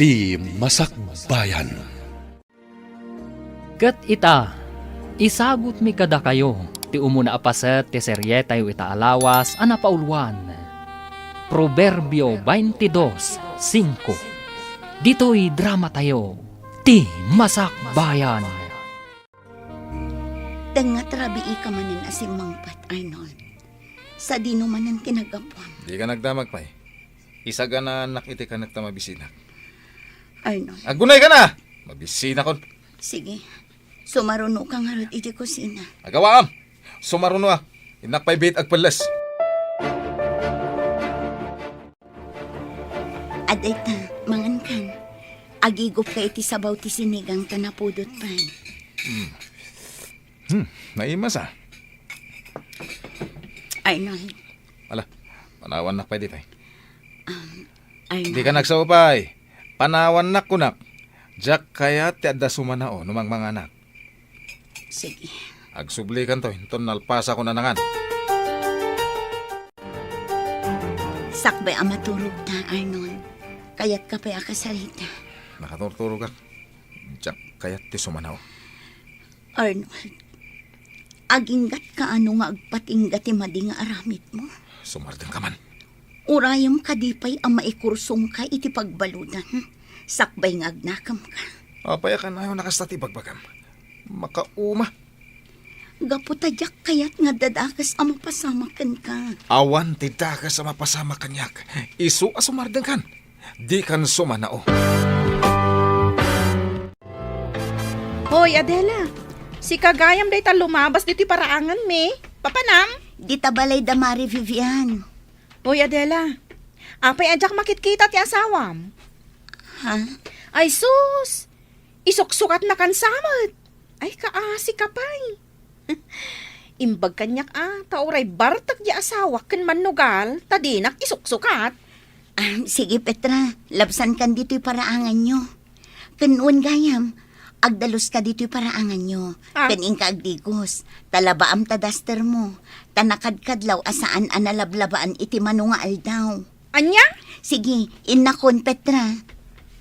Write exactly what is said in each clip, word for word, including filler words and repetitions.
Ti Masakbayan. Ket ita, isagutmi kadakayo ti umuna a paset ti serietayo ita a lawas a napauluan, Proverbio twenty-two cinco. Ditoy dramatayo, Ti Masakbayan. Tengnga ti rabiika manen a simmangpet, Arnold. Sadino manen ti naggapuam? Dika nagdamag pay. Isaganaannak iti kanek ta mabisinak. Arnold. Agunay ka na! Mabisinakon. Sige. Sumaruno ka ngarud iti kusina. Agawaam! Sumaruno a. Innak pay biit agpelles. Adayta, mangankan. Agigupka iti sabaw ti sinigang ta napudot pay. Hmm. Hmm, naimasa. Arnold. Ala, panawannak pay ditoy. Um, Arnold. Dika nagsaupay. Panawannak kunak. Diak kayat ti adda sumanao no mangmanganak. Sige. Agsublikanto, inton nalpasakon a nangan. Sakbay a maturogta, Arnold. Kayatka pay a kasarita? Nakaturturogak. Diak kayat ti sumanao. Arnold, aginggatka ano nga agpatingga ti madi nga aramidmo? Sumardengka man. Urayem kadi pay a maikursongka iti pagbaludan, sakbay nga agnakemka. Apay a kanayon a kasta ti ibagbagam? Makauma. Gapu ta diak kayat nga adda dakes a mapasamak kenka. Awan ti dakes a mapasamak kaniak. Isu a sumardengkan. Dikan sumanao. Hoy, Adela. Sika gayam dayta lumabas ditoy paraanganmi. Papanam? Dita balay da Mari Vivian. Hoy, Adela. Apay a diak makitkita ti asawam? Ha? Ay sus! Isuksukatnakan sa met. Ay, kaasi ka pay. Imbag kaniak a, ta uray bartek ti asawak ken mannugal, ta dinak isuksukat. Ah, sige, Petra, labsankan ditoy paraanganyo. Ken wen gayam, agdaluska ditoy paraanganyo. Ah. Ken inka agdigos, ta labaam ta dastermo, ta nakadkadlaw a saan a nalablabaan iti mano nga aldaw. Ania? Sige, innakon, Petra.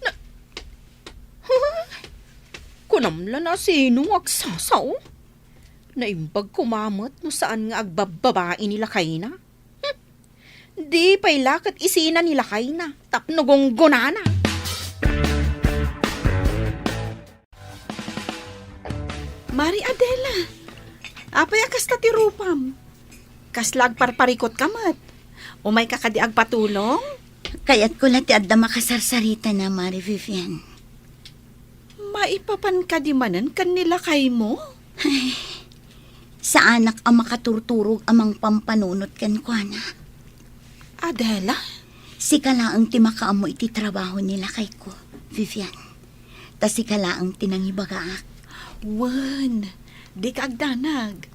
Na, kunam la no sino nga agsasao? Naimbag koma met no saan nga agbabbabai ni lakayna. Hmm. Di pay la ket isina ni lakayna tapno gunggonana. Mari Adela, apay a kasta ti rupam? Kasla agparparikut ka met? Umay ka kadi agpatulong? Kayatko la ti adda makasarsaritana, Mari Vivian. Maipapan kadi manen ken ni lakaymo? Ay, saanak a makaturturog a mangpampanunot kenkuana. Adela? Sika laeng ti makaammo iti trabaho ni lakayko, Vivian. Ta sika laeng ti nangibagaak. Wen, dika agdanag.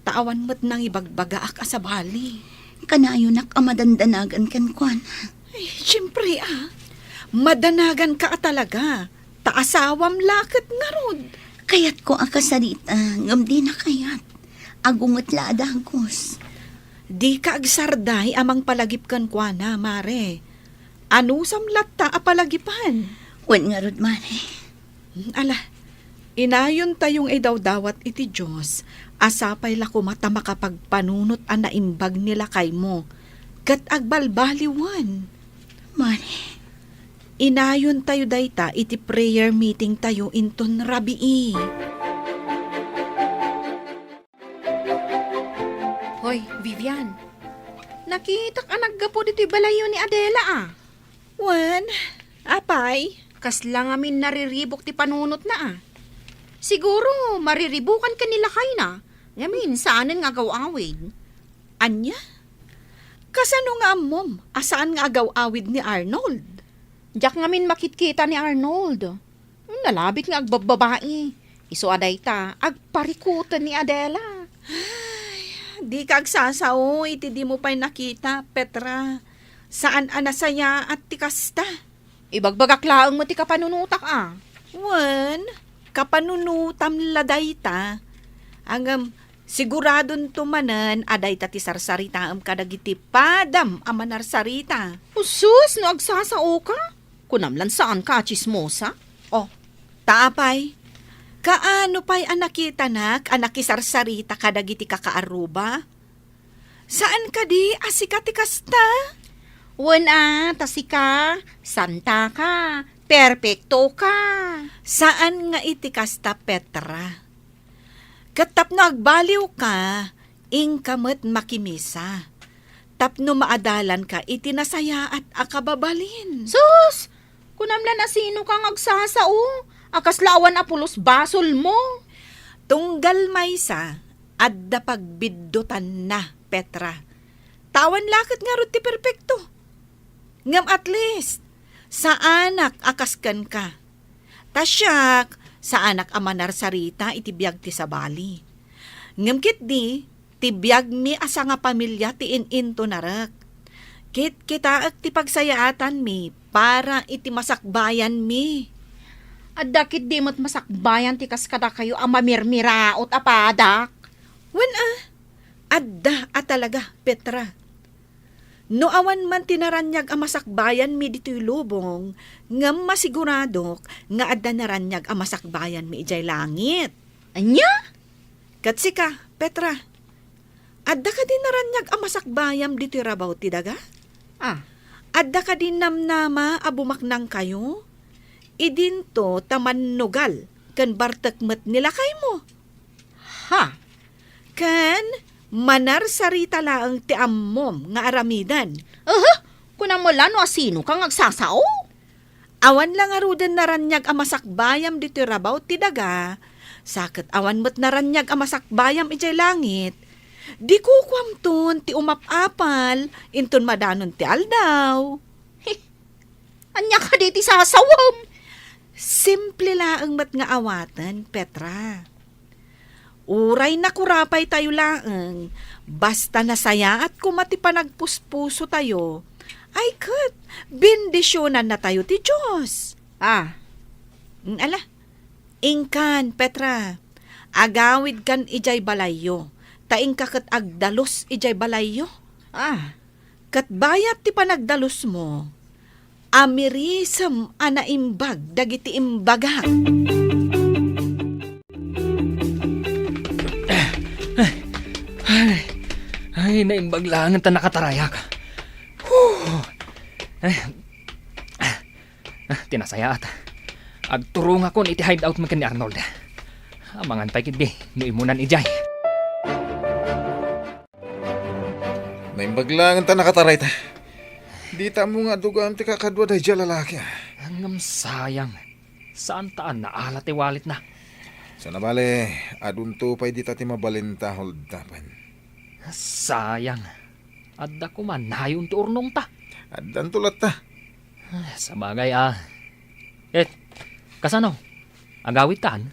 Ta awan met nangibagbagaak a sabali. Kanayonak a madandanagan kenkuana. Ay, siempre, ah. Madanagan ka a talaga. Ta asawam la ket ngarud. Kayatko a kasarita, ngem dina kayat. Agunget la a dagus. Dika agsarday a mangpalagip kenkuana, Mare. Anusam latta a palagipan? Wen ngarud, Mare. Hmm, ala, inayontayo nga idawdawat iti Dios a sapay la koma ta makapagpanunot a naimbag ni lakaymo ket agbalbaliwen. Mare. Inayontayo dayta iti prayer meetingtayo inton rabii. Hoy, Vivian. Nakitak a naggapu ditoy balayyo ni Adela, a. Wen, apay? Kasla ngamin nariribuk ti panunotna, a. Siguro, mariribukan ken ni lakayna. Ngamin, saanen nga agaw-awid. Ania? Kasano nga ammom a saan nga agaw-awid ni Arnold? Diak ngamin makitkita ni Arnold. Nalabit nga agbabbabai. Isu a dayta, agparikuten ni Adela. Ay, dika agsasao iti dimo pay nakita, Petra. Saan a nasayaat ti kasta. Ibagbagak laeng met ti kapanunotak, a. Wen, kapanunotam la dayta. Ngem, siguradonto manen a dayta ti sarsaritaem kadagiti padam a manarsarita. Usus, no agsasaoka? Kunam lan saanka a tsismosa? Oh, ta apay, kaano pay a nakitanak a nakisarsarita kadagiti kakaarruba? Saan kadi a sika ti kasta? Wen a, ta sika, santa ka, perpekto ka. Saan nga iti kasta, Petra. Ket tapno agbaliwka, inka met makimisa. Tapno maadalanka iti nasayaat a kababalin. Sus! Kunam lan a sinoka nga agsasao, a kasla awan a pulos basolmo. Tunggal maysa, adda pagbiddutanna, Petra. Ta awan la ket ngarud ti perpekto. Ngem at least, saanak a kas kenka. Ta siak, saanak a manarsarita iti biag ti sabali. Ngem ketdi, ti biagmi a sangapamilia ti in-intonarek. Kitkitaek ti pagsayaatanmi para iti masakbayanmi. Adda ketdi met masakbayan ti kas kadakayo a mamirmiraot a padak? Wen a, adda a talaga, Petra. No awan man ti naraniag a masakbayanmi ditoy lubong, ngem masiguradok nga adda naraniag a masakbayanmi idiay langit. Ania? Ket sika, Petra, adda kadi naraniag a masakbayam ditoy rabaw ti daga? Ah. Adda kadi namnama a bumaknangkayo? Idinto ta mannugal ken bartek met ni lakaymo. Ha? Ken manarsarita laeng ti ammom nga aramiden. Aha! Kunam la no asinoka nga agsasao? Awan la ngaruden naraniag a masakbayam ditoy rabaw ti daga, sa ket awan met naraniag a masakbayam idiay langit. Di kukuamton ti umap-apal inton madanon ti aldaw. Ania kadi ti sasawem? Simple laeng met nga awaten, Petra. Uray nakurapay tayo laeng, basta nasayaat koma ti panagpuspuso tayo, ay ket, bendisyonanna tayo ti Dios. Ah. Mm, ala, inkan, Petra, agawidkan idiay balayyo, ta inka ket agdalus idiay balayyo. Ah. Ket bayat ti panagdalusmo, amirisem a naimbag dagiti imbagak. Ay, ay, naimbag laengen ta nakatarayak. Huh. Ay, ah, ti nasayaat. Agturongakon iti hideout mi ken ni Arnold. Amangan pay ketdi no immunan idiay. Naimbag laengen ta nakatarayta. Dita ammo nga adugam ti kakadua daydiay a lalaki, ah. Ngem sayang, saanta a naala ti walletna. Sana bale, adunto pay dita ti mabalinta, Hold, tapen. Sayang, adda koma nayon ti urnongta. Addanto latta. Ah, sabagay, ah. Eh, kasano? Agawidkan?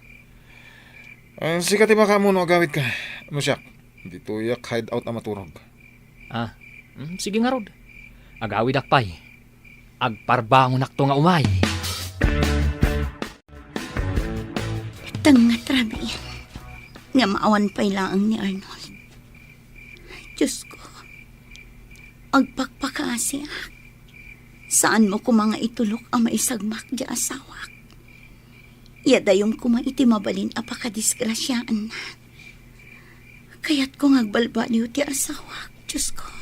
Eh, sika ti makaammo no agawidka. No siak, ditoyak hideout a maturog. Ah, mm, sige ngarud. Agawidak pay. Agparbangonakto nga umay. Tengnga ti rabii. Ngem awan pay laeng ni Arnold. Diosko, agpakpakaasiak. Saanmo koma nga itulok a maisagmak ti asawak. Iadayom koma iti mabalin a pakadisgrasiaanna. Kayatko nga agbalbaliw ti asawak, Diosko.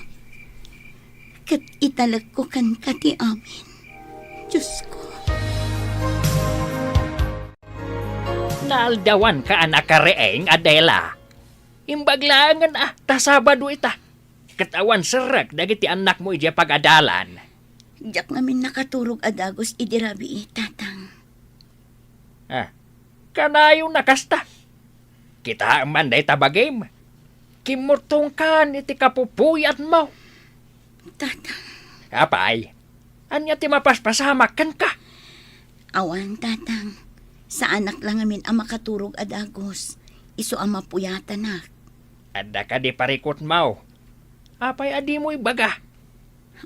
Ket italekko kenka ti amin, Diosko. Naaldawanka a nakariing, Adela. Imbag laengen a ta Sabado ita, ket awan serrek dagiti annakmo idiay pagadalan. Diak ngamin nakaturog a dagus idi rabii, Tatang. Ah, kanayon a kasta. Kitaem man dayta bagim. Kimmurtongkan iti kapupuyatmo. Tatang. Apay, ania ti mapaspasamak kenka? Awan, Tatang. Saanak la ngamin a makaturog a dagus. Isu a mapuyatanak. Adda kadi parikutmo? Apay a dimo ibaga?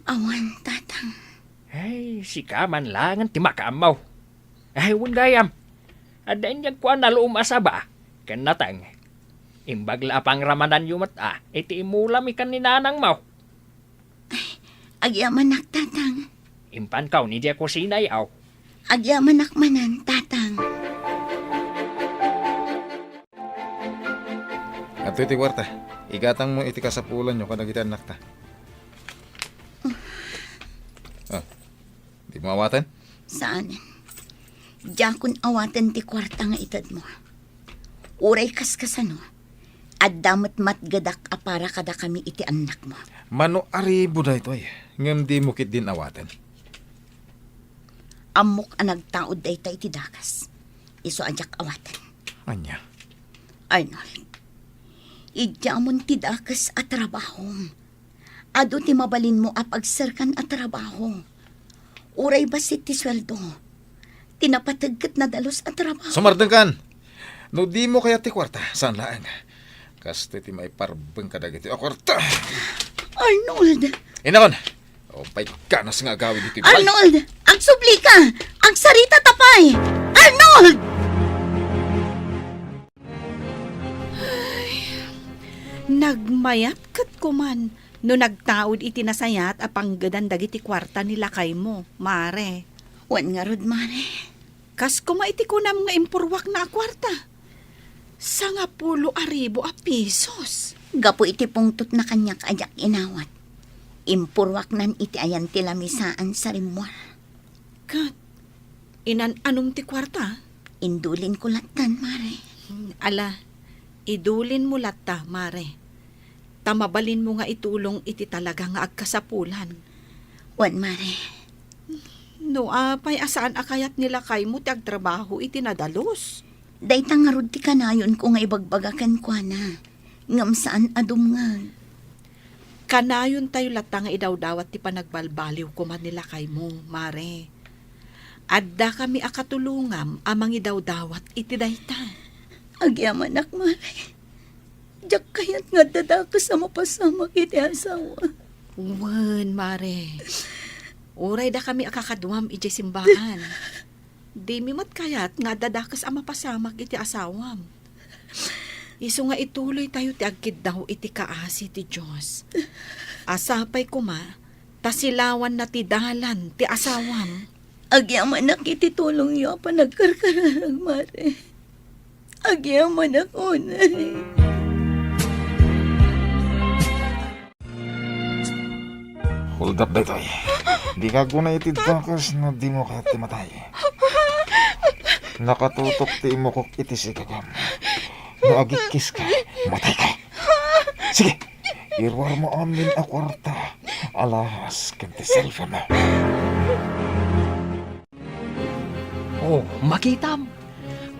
Awan, Tatang. Ay, sika man laengen ti makaammo. Ay, wen gayam. Adda inyagko a nalum a saba ken nateng. Imbag la a pangramananyo met a iti immulami ken ni nanangmo. Ay, agyamanak, Tatang. Impankaw idiay kusinay, aw. Agyamanak manen, Tatang. Adtoy ti kuarta. Igatangmo iti kasapulanyo kadagiti annakta. Ah, dimo awaten? Saan? Diakon awaten ti kuarta nga itedmo. Uray kaskasano, adda met matgedak a para kadakami iti annakmo. Mano a ribu daytoy, ngem dimo ketdin awaten. Ammok a nagtaud dayta iti dakes. Isu a diak awaten. Ania? Arnold, idiamon ti dakes a trabahom. Adu ti mabalinmo a pagserkan a trabaho. Uray bassit ti sueldo, ti napateg ket nadalus a trabaho. Sumardengkan! No dimo kayat ti kuarta, saan laeng. Kastoy ti maiparbeng kadagiti a kuarta. Arnold! Inakon! O, pay ganas nga agawid iti bay. Arnold! Agsublika! Agsarita ta pay! Arnold! Ay, nagmayat ket kuman no nagtaud iti nasayaat a panggedan dagiti kuarta ni lakaymo, Mare. Wen ngarud, Mare. Kas koma iti kunam nga impurwakna a kuarta. Sangapulo a ribu a pisos. Gapu iti pungtotna kaniak a diak inawat, impurwaknan iti ayan ti lamisaan sa rimmuar. Ket inan-anom ti kuarta? Indulinko lattan, Mare. Hmm, ala, idulinmo latta, Mare. Ta mabalinmo nga itulong iti talaga nga agkasapulan. Wen, Mare. No apay a saan a kayat ni lakaymo ti agtrabaho iti nadalus? Dayta ngarud ti kanayonko nga ibagbaga kenkuana, ngem saan a dumngeg. Kanayontayo latta nga idawdawat ti panagbalbaliw koma ni lakaymo, Mare. Addakami a katulongam a mangidawdawat iti dayta. Agyamanak, Mare. Diak kayat nga adda dakes a mapasamak iti asawa. Wen, Mare. Uray dakami a kakaduam idiay simbaan. Dimi met kayat nga adda dakes a mapasamak iti asawam. Isu nga ituloytayo ti agkiddaw iti kaasi ti Dios. A sapay koma, ta silawanna ti dalan ti asawam. Agyamanak iti tulongyo a panagkarkararag, Mare. Agyamanak unay. Hold up daytoy. Dika aguna iti dakes no dimo kayat ti matay. Nakatutok ti imukok iti sigagam. No agikkiska, matayka. Sige, iruarmo amin a kuarta, alahas ken ti cellphone. Oh, makitam.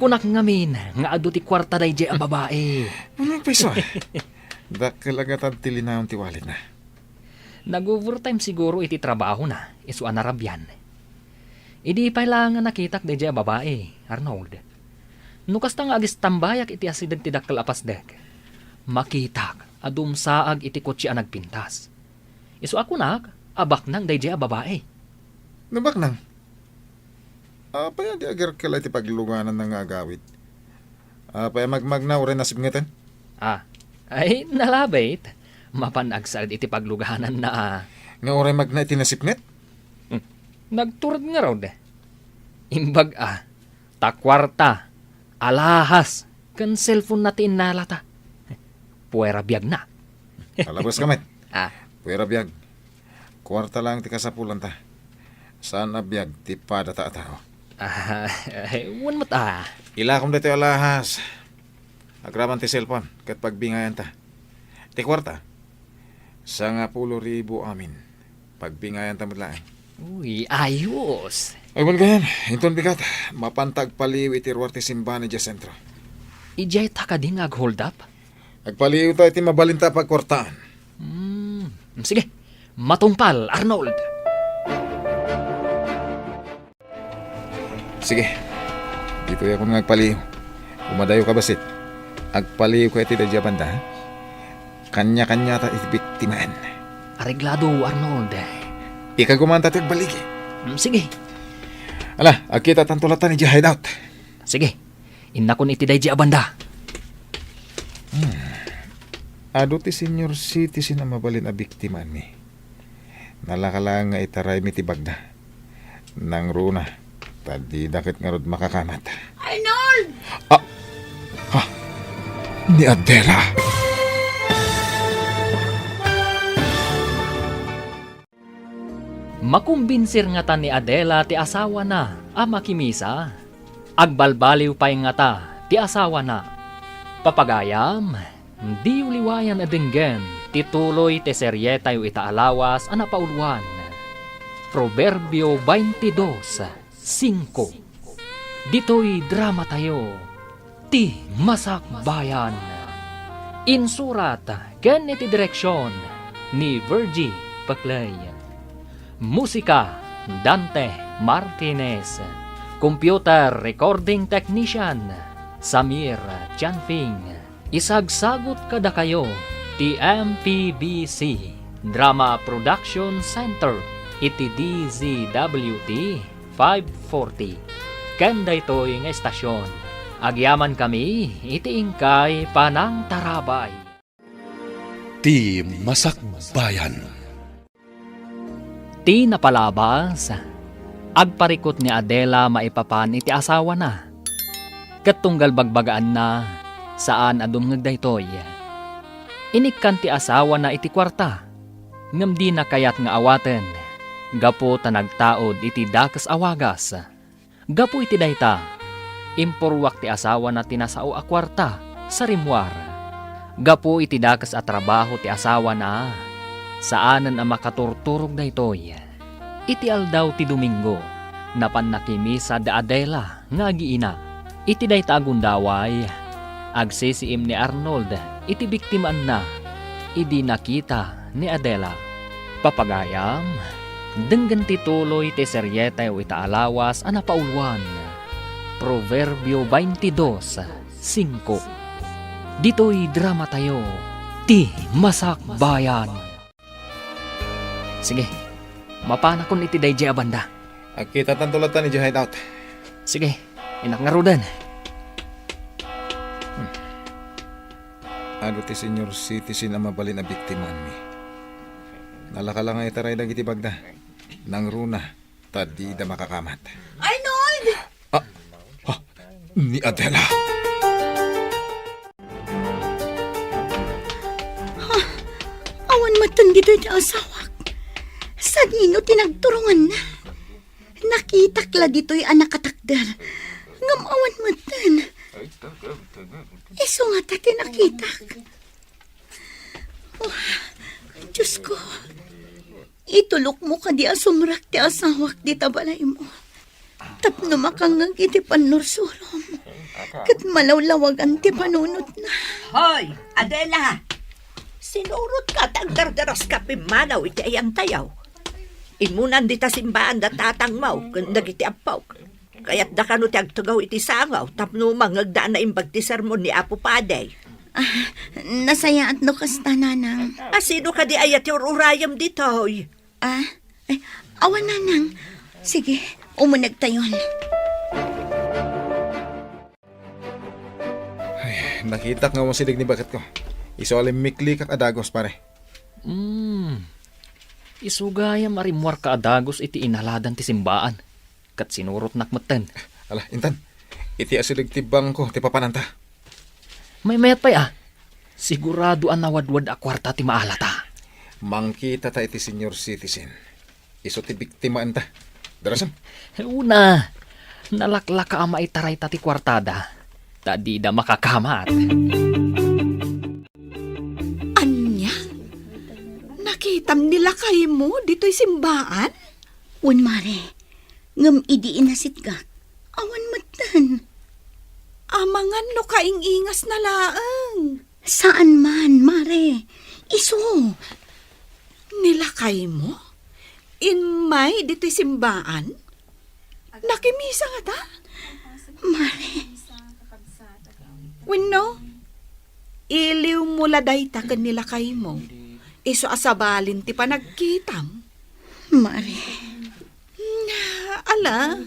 Kunak ngamin nga adu ti kuarta daydiay a babai. Ano, piso? Dakkel a gatad ti linaon ti walletna. Nag-overtime siguro iti trabahona, isu a narabian. Idi pay la nga nakitak daydiay a babai, Arnold. No kasta nga agistambayak iti asideg ti dakkel a pasdek, makitak a dumsaag iti kotse a nagpintas. Isu a kunak a baknang daydiay a babai. No baknang? Apay a di agarkelay ti paglugananna nga agawid? Apay a magmagna uray nasipngeten? Ah, ay, nalabit. Mapan agsaed iti paglugananna, ah. Nga uray magna iti nasipnget? Hmm. Nagtured ngarud. Imbag, ah, ta kuarta, alahas, ken cellphone na ti innalata. Puera biagna. Palabas ka met. Ah. Puera biag. Kuarta lang ti kasapulanta. Saan a biag ti padata a tao. Ah, wen met, ah. Ilakom daytoy alahas. Agraman ti cellphone ket pagbingayanta. Ti kuarta, sangapulo ribu amin. Pagbingayanta met laeng. Uy, ayos. Ay, wen gayam, inton bigat, mapanta agpaliw iti ruar ti simbahan idiay sentro. Idiay ta kadi nga ag-hold up? Agpaliwta iti mabalinta a pagkuartaan. Hmm, sige. Matungpal, Arnold. Sige. Ditoy ako nga agpaliw. Umadayo ka, bassit. Agpaliw ka iti daydiay a banda, ha? Kanya-kanyata iti biktimaan. Areglado, Arnold. Ikaguman ta ti agbaligi. Hmm, sige. Ala, agkitatanto latta idiay hideout. Sige. Innakon iti daydiay a banda. Hmm. Adu ti senior citizen a mabalin a biktimaanmi. Nalaka laeng nga itaraymi ti bagna. Nangruna, ta dida ket ngarud makakamat. Arnold! Ah! Ha? Ni Adela! Makumbinsir ngata ni Adela ti asawana a makimisa? Agbalbaliw pay ngata ti asawana? Papagayam, diyo liwayan a denggen ti tuloy ti serietayo ita a lawas a napauluan, Proverbio twenty-two, singko. Ditoy dramatayo, Ti Masakbayan. Insurat ken iti direksion ni Virgie Paclay. Musika, Dante Martinez. Computer recording technician, Samir Chanfing. Isagsagut kadakayo ti M P B C Drama Production Center iti D Z W T five forty. Ken daytoy nga estasyon, agyamankami iti inkay panangtarabay. Ti Masakbayan. Ti napalabas, agparikut ni Adela maipapan iti asawana. Ket tunggal bagbagaanna, saan a dumngeg daytoy. Inikkan ti asawana iti kuarta, ngem dina kayat nga awaten, gapu ta nagtaud iti dakes a wagas. Gapu iti dayta, impurruak ti asawana ti nasao a kuarta sa rimmuar. Gapu iti dakes a trabaho ti asawana, saanen a makaturturog daytoy. Iti aldaw ti Domingo, napan nakimisa da Adela nga agiina. Iti dayta a gundaway, agsisiim ni Arnold iti biktimaenna idi nakita ni Adela. Papagayam, denggen ti tuloy ti serietayo ita a lawas a napauluan, Proverbio twenty-two, singko. Ditoy dramatayo, Ti Masakbayan. Sige, mapanakon iti daydiay a banda. Agkitatanto latta idiay hideout. Sige, innak ngaruden. Hmm. Adu ti senior citizen a mabalin a biktimaenmi. Nalaka la nga itaray dagiti bagda. Nangruna, ta dida makakamat. Arnold! Ah, ah, ni Adela. Ha? Awan metten ditoy ti asawak. Sadino ti nagturonganna? Nakitak la ditoy a nakatakder. Ngem awan metten. Isu ngata ti nakitak. Oh, Diosko, itulokmo kadi a sumrek ti asawak dita balaymo tapno makangngeg iti pannursurom ket malawlawagan ti panunotna. Hoy, Adela! Sinurotka ta agdardaraska pimmanaw iti ayantayo. Immunan dita simbaan da tatangmo ken dagiti ampok. Kayatda kano ti agtugaw iti sangaw tapno mangngegda a naimbag ti sermon ni Apo Padi. Ah, nasayaat no kasta, Nanang. A, sino kadi aya ti ur-urayem ditoy? Ah, ay, awan, Nanang. Sige, umunegtayon. Ay, nakitak nga umasideg ni baketko. Isu a limmiklikak a dagus, pare. Hmm. Isu gayam a rimmuarka a dagus iti inaladan ti simbaan. Ket sinurotnak metten. Ala, intan. Iti asideg ti bangko ti papananta. Maymayat pay a. Sigurado a nawadwad a kuarta ti maalata. Mangkitata iti senior citizen. Isu ti biktimaenta. Darasen. Una, nalaklaka a maitarayta ti kuartada. Ta dida makakamat. Ania? Nakitam ni lakaymo ditoy simbaan? Wen, Mare. Ngem idi inasitgak, awan metten. Amangan no kaing-ingasna laeng. Saan man, Mare. Isu. Ni lakaymo? Immay ditoy simbaan? Nakimisa ngata? Mare. Wenno, iliwmo la dayta ken ni lakaymo. Isu a sabalin ti panagkitam. Mare. Ala,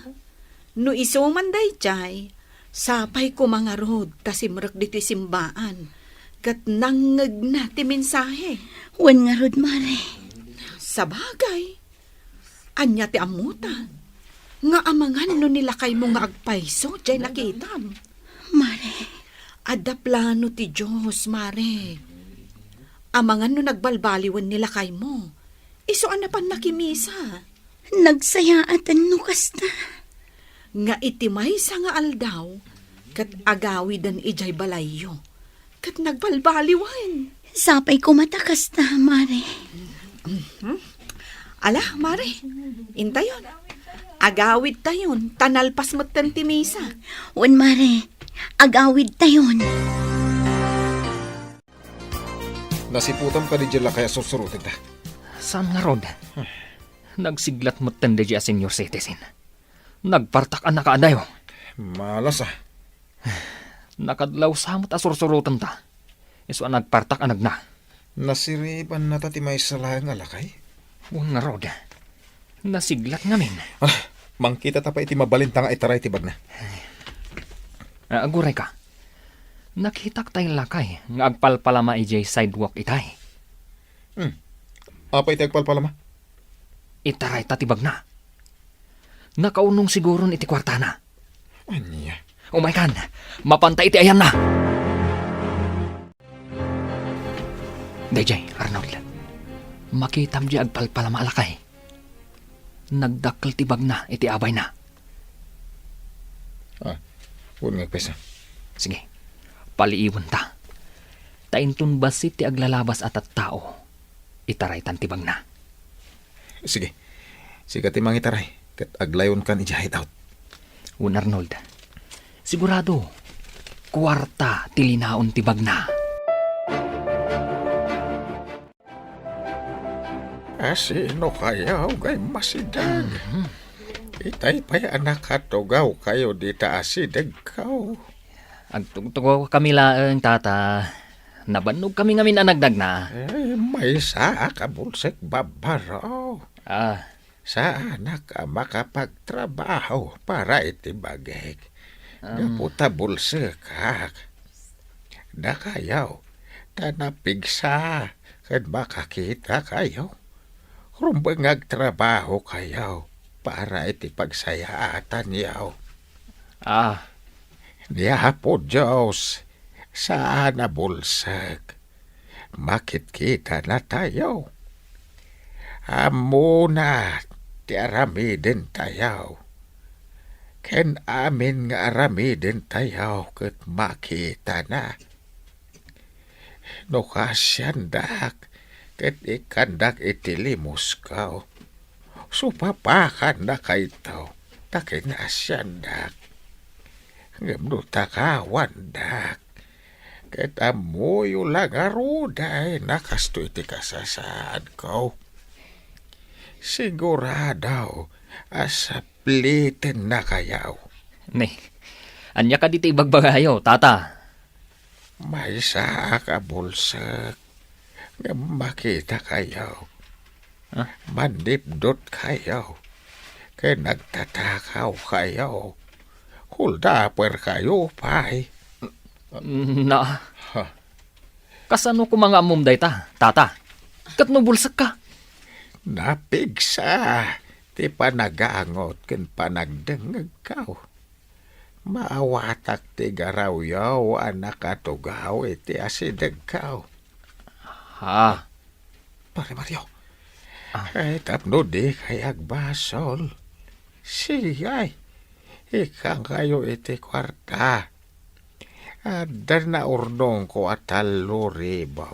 no isu man daydiay, sapay koma ngarud ta simrek ditoy simbaan, ket nangngegna ti mensahe. Wen ngarud, Mare. Sabagay, ania ti ammota? Nga amangan no ni lakaymo nga agpayso, jay nakitam. Mare. Adda plano ti Dios, Mare. Amangan no nagbalbaliwen ni lakaymo. Isu a napan nakimisa. Nagsayaatan no kasta. Nga iti maysa nga aldaw, ket agawiden idiay balayyo. Ket nagbalbaliwen. Sapay koma ta kasta, Mare. Mhm. Ala, Mare, intayon. Agawidtayon, ta nalpas metten ti misa. Wen, Mare, agawidtayon. Nasiputam kadi diay lakay a sursurotenta? Saan ngarud? Nagsiglat metten daydiay a senior citizen. Nagpartak a nakaadayo. Malas a. Nakadlaw sa met a sursurotenta. Isu a nagpartak a nagna. Nasiribannata ti maysa laeng a lakay? Wen ngarud. Nasiglat ngamin. Ah, mangkitata pay iti mabalinta nga itaray ti bagna. Ah, aguray ka. Nakitak tay lakay nga agpalpalama idiay sidewalk itay. Hmm. Apay ti agpalpalama? Itarayta ti bagna. Nakaunong siguron iti kuartana. Ania? Umaykan, mapanta iti ayanna. Daydiay, Arnold. Makitam diay agpalpalama a lakay. Nagdakkel ti bagna iti abayna. Ah, wen nga agpayso. Sige, paliiwenta. Ta inton bassit ti aglalabas a tattao, itaraytan ti bagna. Sige. Sika ti mangitaray, ket aglayonkan idiay hideout. Wen Arnold, sigurado, kuarta ti linaon ti bagna. Asino kayo ngay masideg? Mhm. Itay pay a nakatugaw kayo dita asideg kaw. Agtugtugaw kami laeng, tata. Nabannog kami ngamin a nagdagna. Eh, maysa a kabulsek babbaro. Ah. Saanak a makapagtrabaho para iti bagik. Um. Gapu ta bulsekak. Dakayo, ta napigsa ken makakita kayo. Rumbeng nga agtrabaho kayo para iti pagsayaatanyo. Ah. Ni Apo Dios, saan a bulsek. Makitkita na tayo. Ammona ti aramiden tayo. Ken amin nga aramiden tayo ket makita na. No kaasiandak, ket ikkandak iti limusko. Supapakan na kayto, ta kinasiandak. Ngem no takawandak, ket ammoyo la ngaruden a kastoy ti kasasaadko. Sigurado a sapliten na kayo. Ne, ania kadi ti ibagbagayo, tata? Maysa a kabulsek nga makita kayo. Ah? Manipdot kayo. Ken nagtatakaw kayo. Huldaper kayo pay. Na. Ha? Kasano koma nga ammom dayta, tata? Ket no bulsekka? Napigsa ti panagangot ken panagdengngegko. Maawatak ti garawyo a nakatugaw iti asidegko. Ha? Pare Mario. Ah. Ay, tapno di kay agbasol. Sige, ikkankayo iti kuarta. Adda naurnongko a tallo ribu.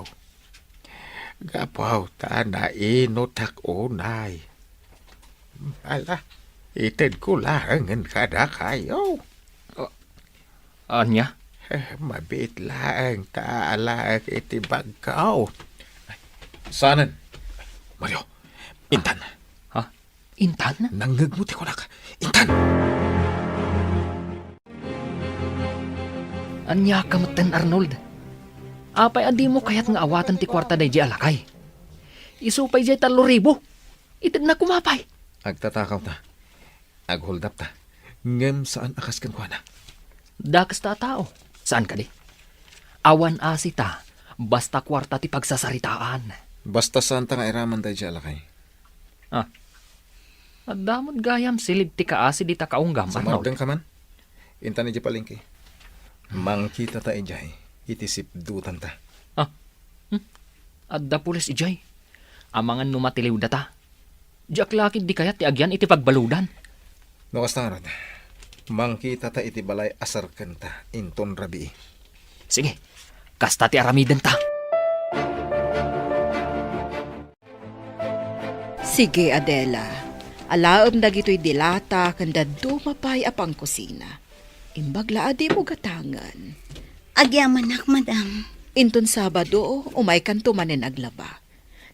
Gapu ta nainutak unay. Ala, itedko laengen kadakayo. Ah, ania? Eh, mabiit laeng ta alaek iti bagko. Saanen? Mario, intan. Ha? Intan? Nangngegmo ti kunak. Intan! Ania ka metten, Arnold? Apay a dimo kayat nga awaten ti kuarta daydi a lakay? Isu pay diay tallo ribu. Itedna koma pay. Agtatakaw ta. Aghuldap ta. Ngem saan a kas kenkuana. Dakes ta a tao. Saan kadi? Awan asi ta, basta kuarta ti pagsasaritaan. Basta saan ta nga iraman daydi a lakay. Ah. Adda met gayam silid ti kaasi dita kaunggam, Arnold. Sumardengka man. Intan idiay palengke. Mangkitata idiay iti sipdutanta. Ah, hmm? Adda pulis idiay. Amangan no matiliwdata. Diak la ketdi kayat ti agyan iti pagbaludan. No kasta ngarud, mangkitata iti balay a serkenta inton rabii. Sige, kasta ti aramidenta. Sige, Adela. Alaem dagitoy dilata ken dadduma pay a pangkusina. Imbag la a dimo gatangen. Agyamanak, madam. Inton Sabado, umaykanto manen aglaba.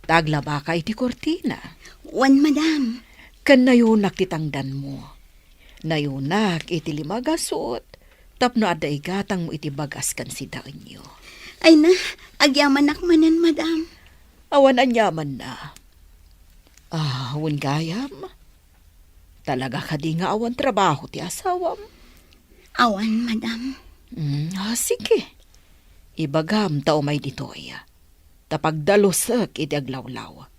Ta aglabaka iti kurtina. Wen, madam. Ken nayunak ti tangdanmo. Nayunak iti lima a gasut, tapno adda igatangmo iti bagas ken sidaenyo. Ay na, agyamanak manen, madam. Awan aniamanna. Ah, wen gayam. Talaga kadi nga awan trabaho ti asawam? Awan, madam. Mm, ah, sige. Ibagam ta umay ditoy. Ta pagdalusek iti aglawlaw.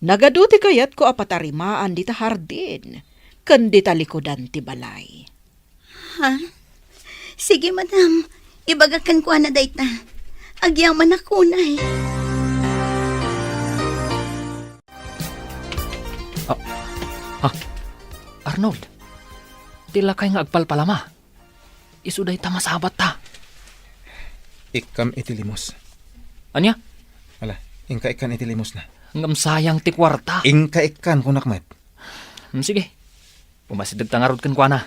Nagadu ti kayatko a patarimaan dita hardin ken dita likudan ti balay. Ha? Sige, madam. Ibagak kenkuana dayta. Agyamanak unay. Ah, ah, Arnold, ti lakay nga agpalpalama. Isu dayta masabatta. Ikkam iti limos. Ania? Ala, inka ikkan iti limos na. Ngem sayang ti kuarta. Inka ikkan, kunak met. Hmm, sige. Pumasidegta ngarud kenkuana.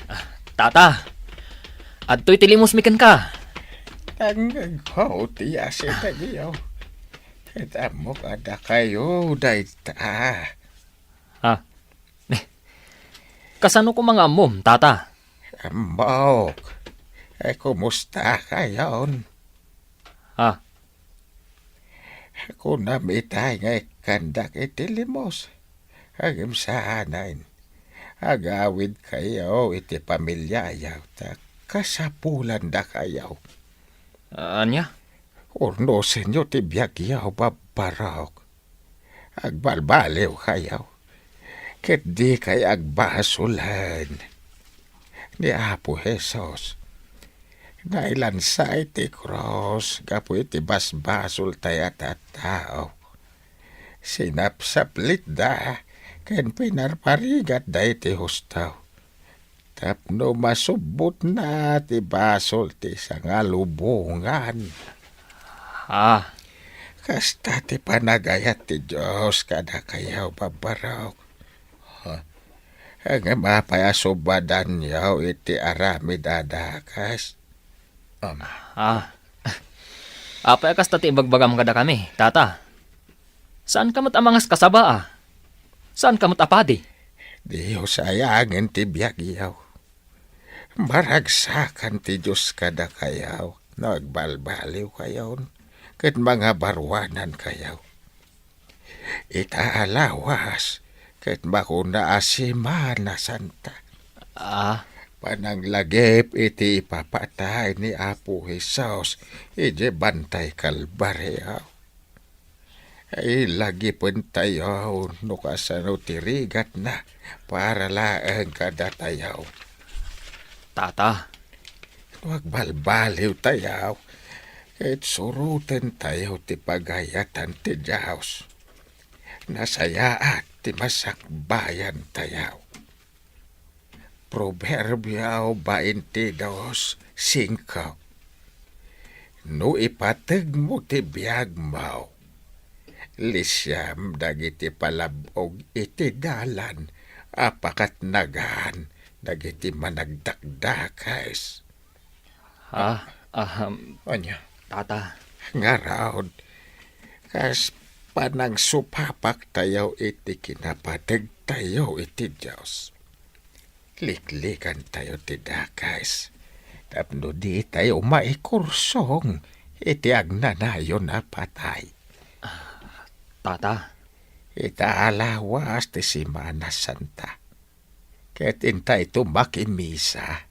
Ah, Tata, adtoy ti limosmi kenka. Tangngegko ti asi dagitoy. Ket ammok a dakayo dayta. Ah. Eh, kasano koma nga ammom, Tata? Ammok. Eh, kumusta kayon? Ah. Kunam itay nga ikkandak iti limos. Ngem saanen. Agawidkayo iti pamiliayo, ta kasapulanda kayo. Ania? Urnosenyo ti biagyo, babbarok. Agbalbaliwkayo, ket dikay agbasolen. Ni Apo Jesus, nailansa iti krus gapu iti basbasoltayo a tattao. Sinapsaplitda ken pinarparigatda iti husto. Tapno masubbotna ti basol ti sangalubongan. Ah. Kasta ti panagayat ti Dios kadakayo, babbarok. Ha? Ngem apay a subadanyo iti aramid a dakes? Am. Ah. Apay a kasta ti ibagbagam kadakami, Tata? Saanka met a mangaskasaba, a? Saanka met a padi? Dios ayangen ti biagyo. Maragsakan ti Dios kadakayo no agbalbaliwkayon ket mangabaruanankayo. Ita a lawas ket makuna a Semana Santa. Ah. Pananglagip iti ipapatay ni Apo Jesus idiay bantay Kalbario. Ilagipentayo no kasano ti rigatna para laeng kadatayo. Tata. No agbalbaliwtayo, ket surotentayo ti pagayatan ti Dios. Nasayaat ti masakbayantayo. Proverbio twenty-two cinco. No ipategmo ti biagmo, lisiam dagiti palab-og iti dalan a pakatnagan dagiti managdakdakes. Ah, ahem. Ania? Tata. Ngarud, kas panangsupapaktayo iti kinapategtayo iti Dios, liklikantayo ti dakes tapno ditayo maikursong iti agnanayon a patay. Ah, Tata. Ita a lawas ti Semana Santa. Ket intayto makimisa,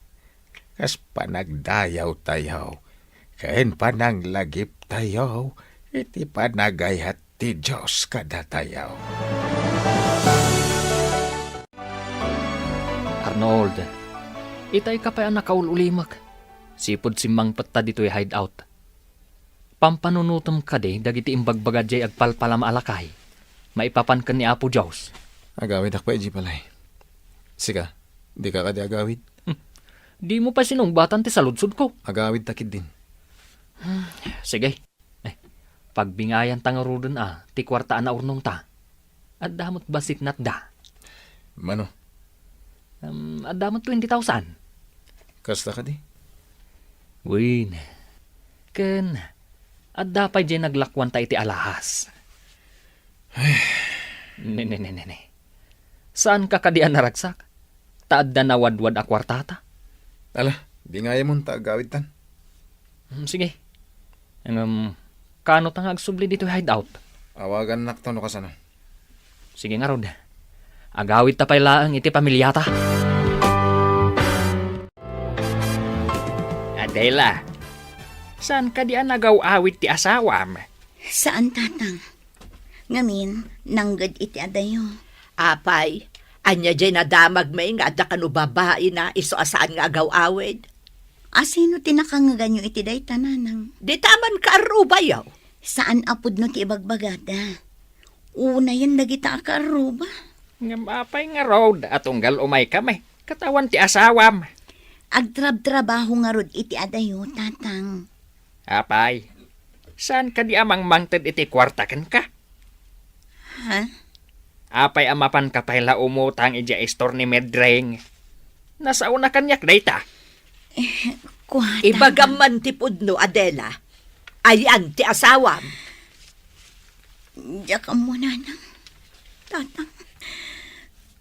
kas panagdayawtayo, ken pananglagiptayo iti panagayat ti Dios kadatayo. Arnold, itay ka pay a nakaul-ulimek. Sipud simmangpetta ditoy hideout. Pampanunotem kadi dagiti imbagbaga diay agpalpalama a lakay maipapan ken ni Apo Dios? Agawidak pay idiay balay. Sika, dika kadi agawid? Hmm. Dimo pay sinungbatan ti saludsodko. Agawidta ketdin. Hmm, sige. Eh, pagbingayanta ngaruden a ti kuarta a naurnongta. Adda met bassit natda. Mano? Em, adda met twenty thousand. Kasta kadi? Wen. Ken, adda pay diay naglakuanta iti alahas. Ay. Ne, ne, ne, ne, ne. Saanka kadi a naragsak? Ta adda nawadwad a kuartata. Ala, bingayamon ta agawidtan. Hmm, sige. Ngem, kano ta nga agsubli ditoy hideout? Awagannakto no kasano. Sige ngarud. Agawidta pay laeng iti pamiliata. Adela, saan kadi a nagaw-awid ti asawam? Saan, Tatang. Ngamin, nangged iti adayo. Apay, ania diay nadamagmi nga adda kano babaina isu a saan nga agaw-awid? A sino ti nakangeganyo iti dayta, Nanang? Dita a mankaarrubayo. Saan a pudno ti ibagbagada. Unayen dagita a kaarruba. Ngem apay ngarud a tunggal umaykami ket awan ti asawam? Agtrabtrabaho ngarud iti adayo, Tatang. Apay, saan kadi a mangmangted iti kuarta kenka? Ha? Apay a mapanka pay la umutang idiay istor ni Medring? Nasaona kaniak dayta. Eh, kuata. Ibagam man ti pudno, Adela. Ayan ti asawam. Diak ammo, Nanang. Tatang.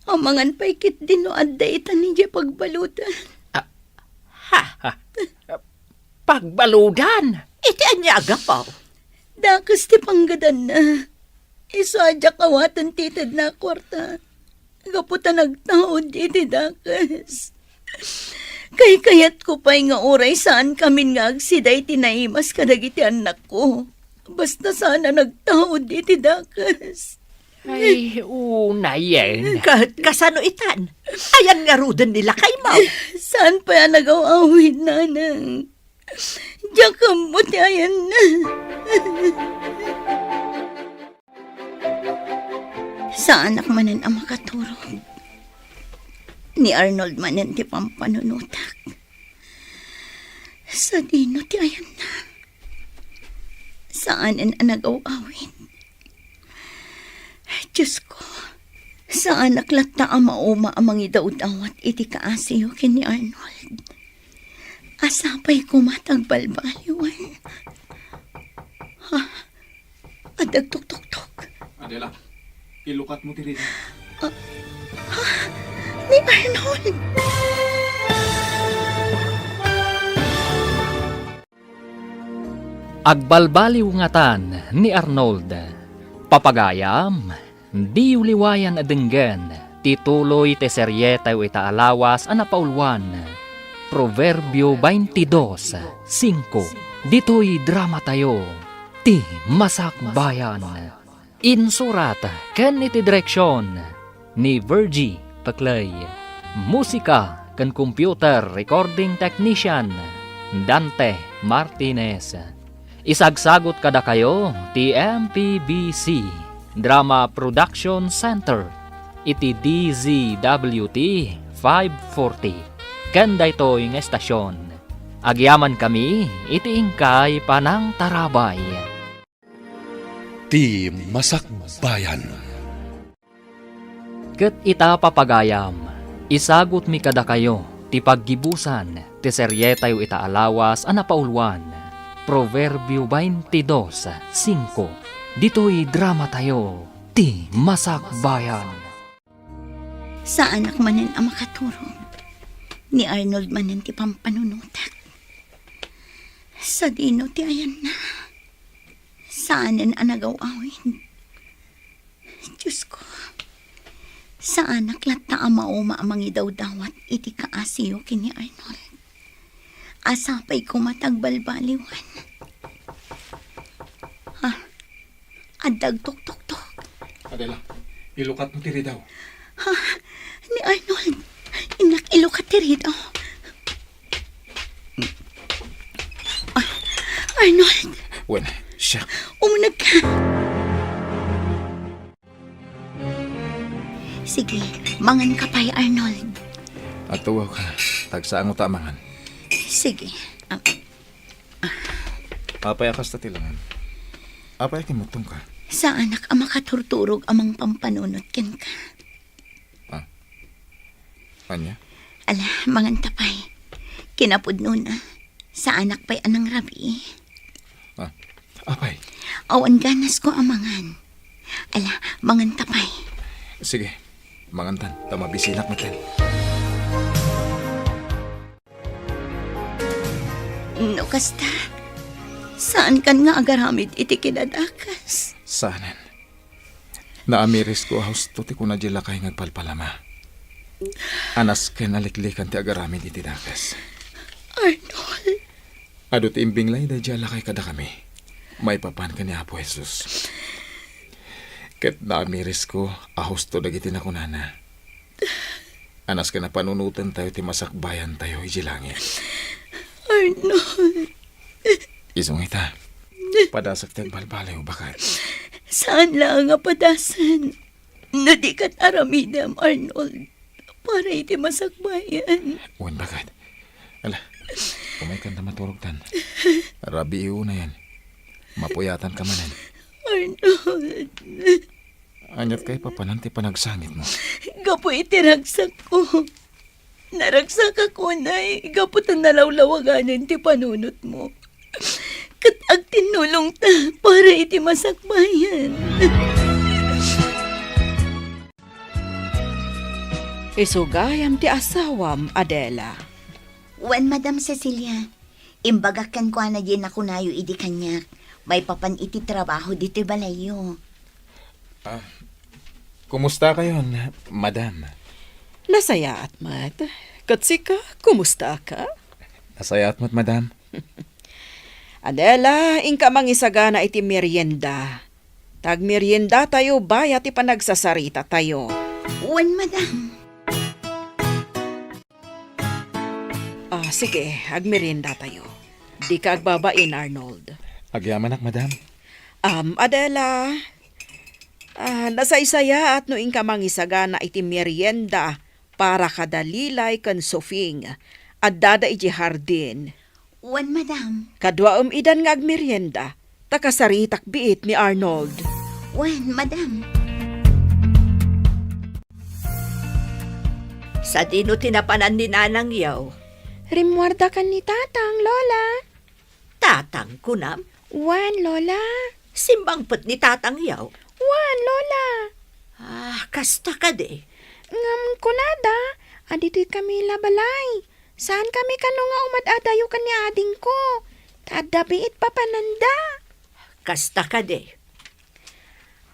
Amangan pay ketdi no adda ita idiay pagbaludan. Ah, ha? Ha? Pagbaludan? Iti ania a gapu? Dakes ti panggadanna. Isu a diak awaten ti itedna a kuarta. Gapu ta nagtaud iti dakes. Kaykayatko pay nga uray saankamin nga agsida iti naimas kadagiti annakko. Basta saan a nagtaud iti dakes. Ay, unayen. Ka-, kasano itan? Ayan ngaruden ni lakaymo? Saan pay a nagaw-awid, Nanang? Diak ammo ti ayanna. Saanak manen a makaturog. Ni Arnold manen ti pampanunotak. Sadino ti ayanna? Saanen a nagaw-awid. Diosko, saanak latta a mauma a mangidawdawat iti kaasiyo ken ni Arnold. A sapay koma ta agbalbaliwan. Ha? Adda agtuktoktok. Adela, ilukatmo ti rida. Ah, ha? Ni Arnold! Agbalbaliw ngatan ni Arnold. Papagayam, diyo liwayan a denggen ti tuloy ti serietayo ita a lawas a napauluan, Proverbio twenty-dos cinco. Ditoy dramatayo, Ti Masakbayan. Insurat ken iti direksion ni Virgie Peclay. Musika ken computer recording technician, Dante Martinez. Isagsagut kadakayo ti M P B C Drama Production Center iti D Z W T five forty. Ken daytoy nga estasion, agyamankami iti inkay panangtarabay. Ti Masakbayan. Ket ita, papagayam, isagutmi kadakayo ti paggibusan ti serietayo ita a lawas a napauluan, Proverbio twenty-dos cinco, ditoy dramatayo, Ti Masakbayan. Saanak manen a makaturog. Ni Arnold manen ti pampanunotak. Sadino ti ayanna? Saanen a nagaw-awid. Diosko, saanak latta a mauma a mangidawdawat iti kaasiyo ken ni Arnold. A sapay koma ta agbalbaliwan. Ha? Adda agtuktoktok. Adela, ilukatmo ti ridaw. Ha? Ni Arnold. Innak ilukat ti ridaw. Ah, Arnold. Wen, siak. Umuneg ka. Sige, mangan ka pay, Arnold. Agtugaw ka. Tagsaango ta a mangan. Sige. Ah, Apay a kasta ti langan? Apay a kimmutongka? Saanak a makaturturog a mangpampanunot kenka. Ah. Ania? Ala, mangan ta pay. Kinapudnona, saanak pay a nangrabii. Ah, apay? Awan ganasko a mangan. Ala, mangan ta pay. Sige, mangantan, ta mabisinak metten. No kasta, saankan nga agaramid iti kinadakes? Saanen. Naamirisko a husto ti kuna diay lakay nga agpalpalama. Anasken a liklikan ti agaramid iti dakes. Arnold. Adu ti imbinglay daydiay a lakay kadakami, maipapan ken ni Apo Jesus. Ket naamirisko a husto dagiti nakunana. Anasken a panunotentayo ti masakbayantayo idiay langit. Arnold. Isu nga ita, padasek ti agbalbaliw, baket. Saan laeng a padasen no di ket aramidem, Arnold, para iti masakbayan. Wen, baket. Ala, umaykan ta maturogtan. Rabii unayen. Mapuyatanka manen. Arnold. Aniat kay papanan ti panagsangitmo? Gapu iti ragsakko. Naragsakak unay gapu ta nalawlawaganen ti panunotmo. Ket agtinnulongta para iti masakbayan. Isu gayam ti asawam, Adela. Wen, Madam Cecilia. Imbagak kenkuana diay nakunayo idi kaniak, maipapan iti trabaho ditoy balayyo. Ah, kumustakayon, madam? Nasayaat met. Ket sika, kumustaka? Nasayaat met, madam. Adela, inka mangisagana iti merienda. Ta agmeriendatayo bayat ti panagsasarita tayo. Wen, madam. Ah, sige, agmeriendatayo. Dika agbabain, Arnold. Agyamanak, madam. Am, Adela. Ah, nasaysayaat no inka mangisagana iti merienda para kada Lilay ken Sofing. Addada idiay hardin. Wen, madam. Kaduaem idan nga agmerienda, ta kasaritak biit ni Arnold. Wen, madam. Sadino ti napanan ni nanangyo? Rimmuarda ken ni tatang, Lola. Tatang, kunam? Wen, Lola. Simmangpet ni tatangyo? Wen, Lola. Ah, kasta kadi? Ngem kunada, aditoy kami la balay. Saan kami kano nga umad-adayo ken ni adingko, ta adda biit papananda. Kasta kadi?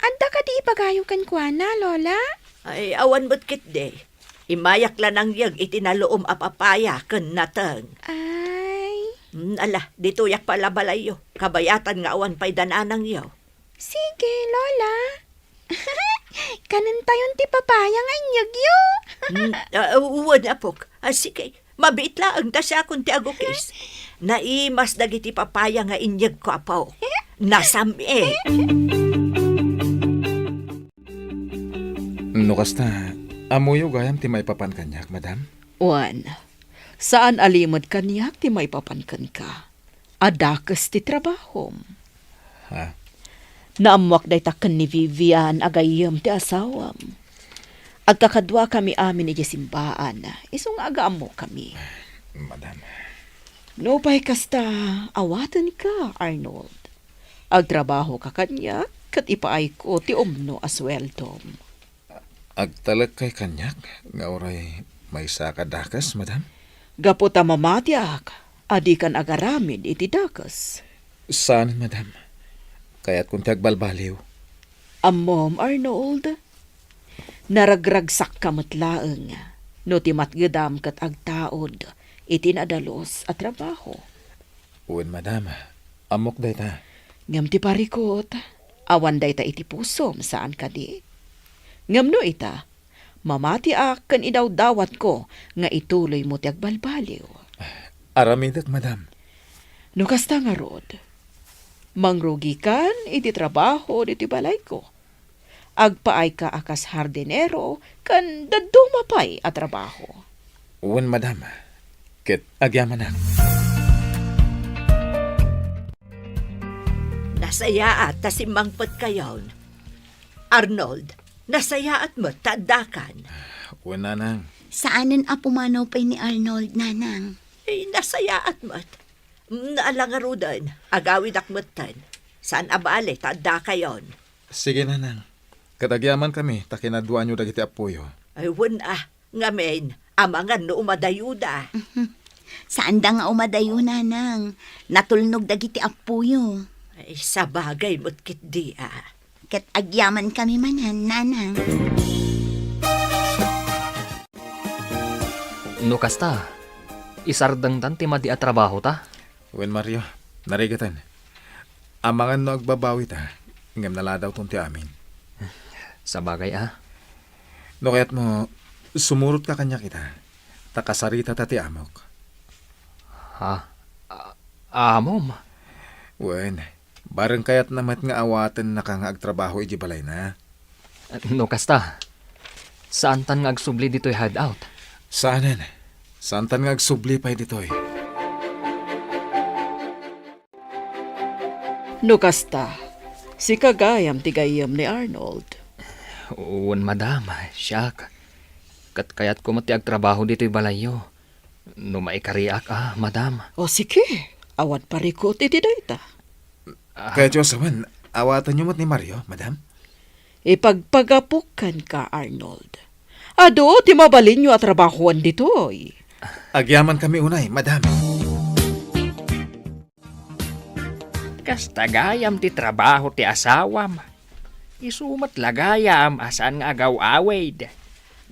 Adda kadi ibagayo kenkuana, Lola? Ay, awan met ketdi. Immayak la nangyeg iti naluom a papaya ken nateng. Ay. Mm, ala, ditoyak pay la balayyo. Kabayatan nga awan pay da nanangyo. Sige, Lola. Kanentayon ti papaya nga inyegyo. Mm, ah, wen, apok. Ah, sige. Mabiit laeng ta siakon ti agukis. Naimas dagiti papaya nga inyegko, apo. Nasam-it. No kasta, ammoyo gayam ti maipapan kaniak, madam? Wen, saan a limed kaniak ti maipapan kenka. A dakes ti trabahom. Ha? Naammoak dayta ken ni Vivian a gayyem ti asawam. Agkakaduakami amin idiay simbaan, isu nga agaammokami. Madam. Nupay kasta, awatenka, Arnold. Agtrabahoka kaniak, ket ipaayko ti umno a sueldom. Agtalek kay kaniak nga uray maysaka dakes, madam? Gapu ta mamatiak a dikan agaramid iti dakes. Saan, madam. Kayatkon ti agbalbaliw. Ammom, Arnold, naragragsakka met laeng no ti matgedam ket agtaud iti nadalus a trabaho. Wen, madam. Ammok dayta. Ngem ti parikut, Awan dayta iti pusom, saan kadi? Ngem no ita, mamatiak ken idawdawatko nga ituloymo ti agbalbaliw. Aramidek, madam. No kasta ngarud, mangrugikan iti trabaho ditoy balayko. Agpaayka a kas hardinero ken dadduma pay a trabaho. Wen, madam. Ket agyamanak. Nasayaat ta simmangpetkayon. Arnold, nasayaat met ta addakan. Wen, nanang. Saanen a pumanaw pay ni Arnold, nanang. Ay, nasayaat met. Mm, ala ngaruden, agawidak metten. Saan a bale ta addakayon. Sige, nanang. Ket agyamankami ta kinaduaanyo dagiti appoyo. Ay, wen a. Ngamin, amangan no umadayoda. Saanda nga umadayo, nanang. Natulnog dagiti appoyo. Ay, sabagay met ketdi a. Ket agyamankami manen, nanang. No kasta, isardengtan ti madi a trabahota? Wen, Mario, narigeten. Amangan no agbabawita, ngem naladawton ti amin. Sabagay a. No kayatmo, sumurotka kaniak ita, ta kasaritata ti amok. Ha? A-, amom? Wen, bareng kayatna met nga awatennaka nga agtrabaho idiay balayna. No kasta, saantan nga agsubli ditoy hideout? Saanen. Saantan nga agsubli pay ditoy. No kasta, sika gayam ti gayyem ni Arnold. Wen, madam, siak. Ket kayatko met ti agtrabaho ditoy balayyo. No maikariak a, madam. O sige, awan parikut iti dayta. Ah. Kayatyo a sawen, awatenyo met ni Mario, madam? Ipagpagapok kenka, Arnold. Adu ti mabalinyo a trabahoen ditoy. Agyamankami unay, madam. Kasta gayam ti trabaho ti asawam. Isu met la gayam a saan nga agaw-awid.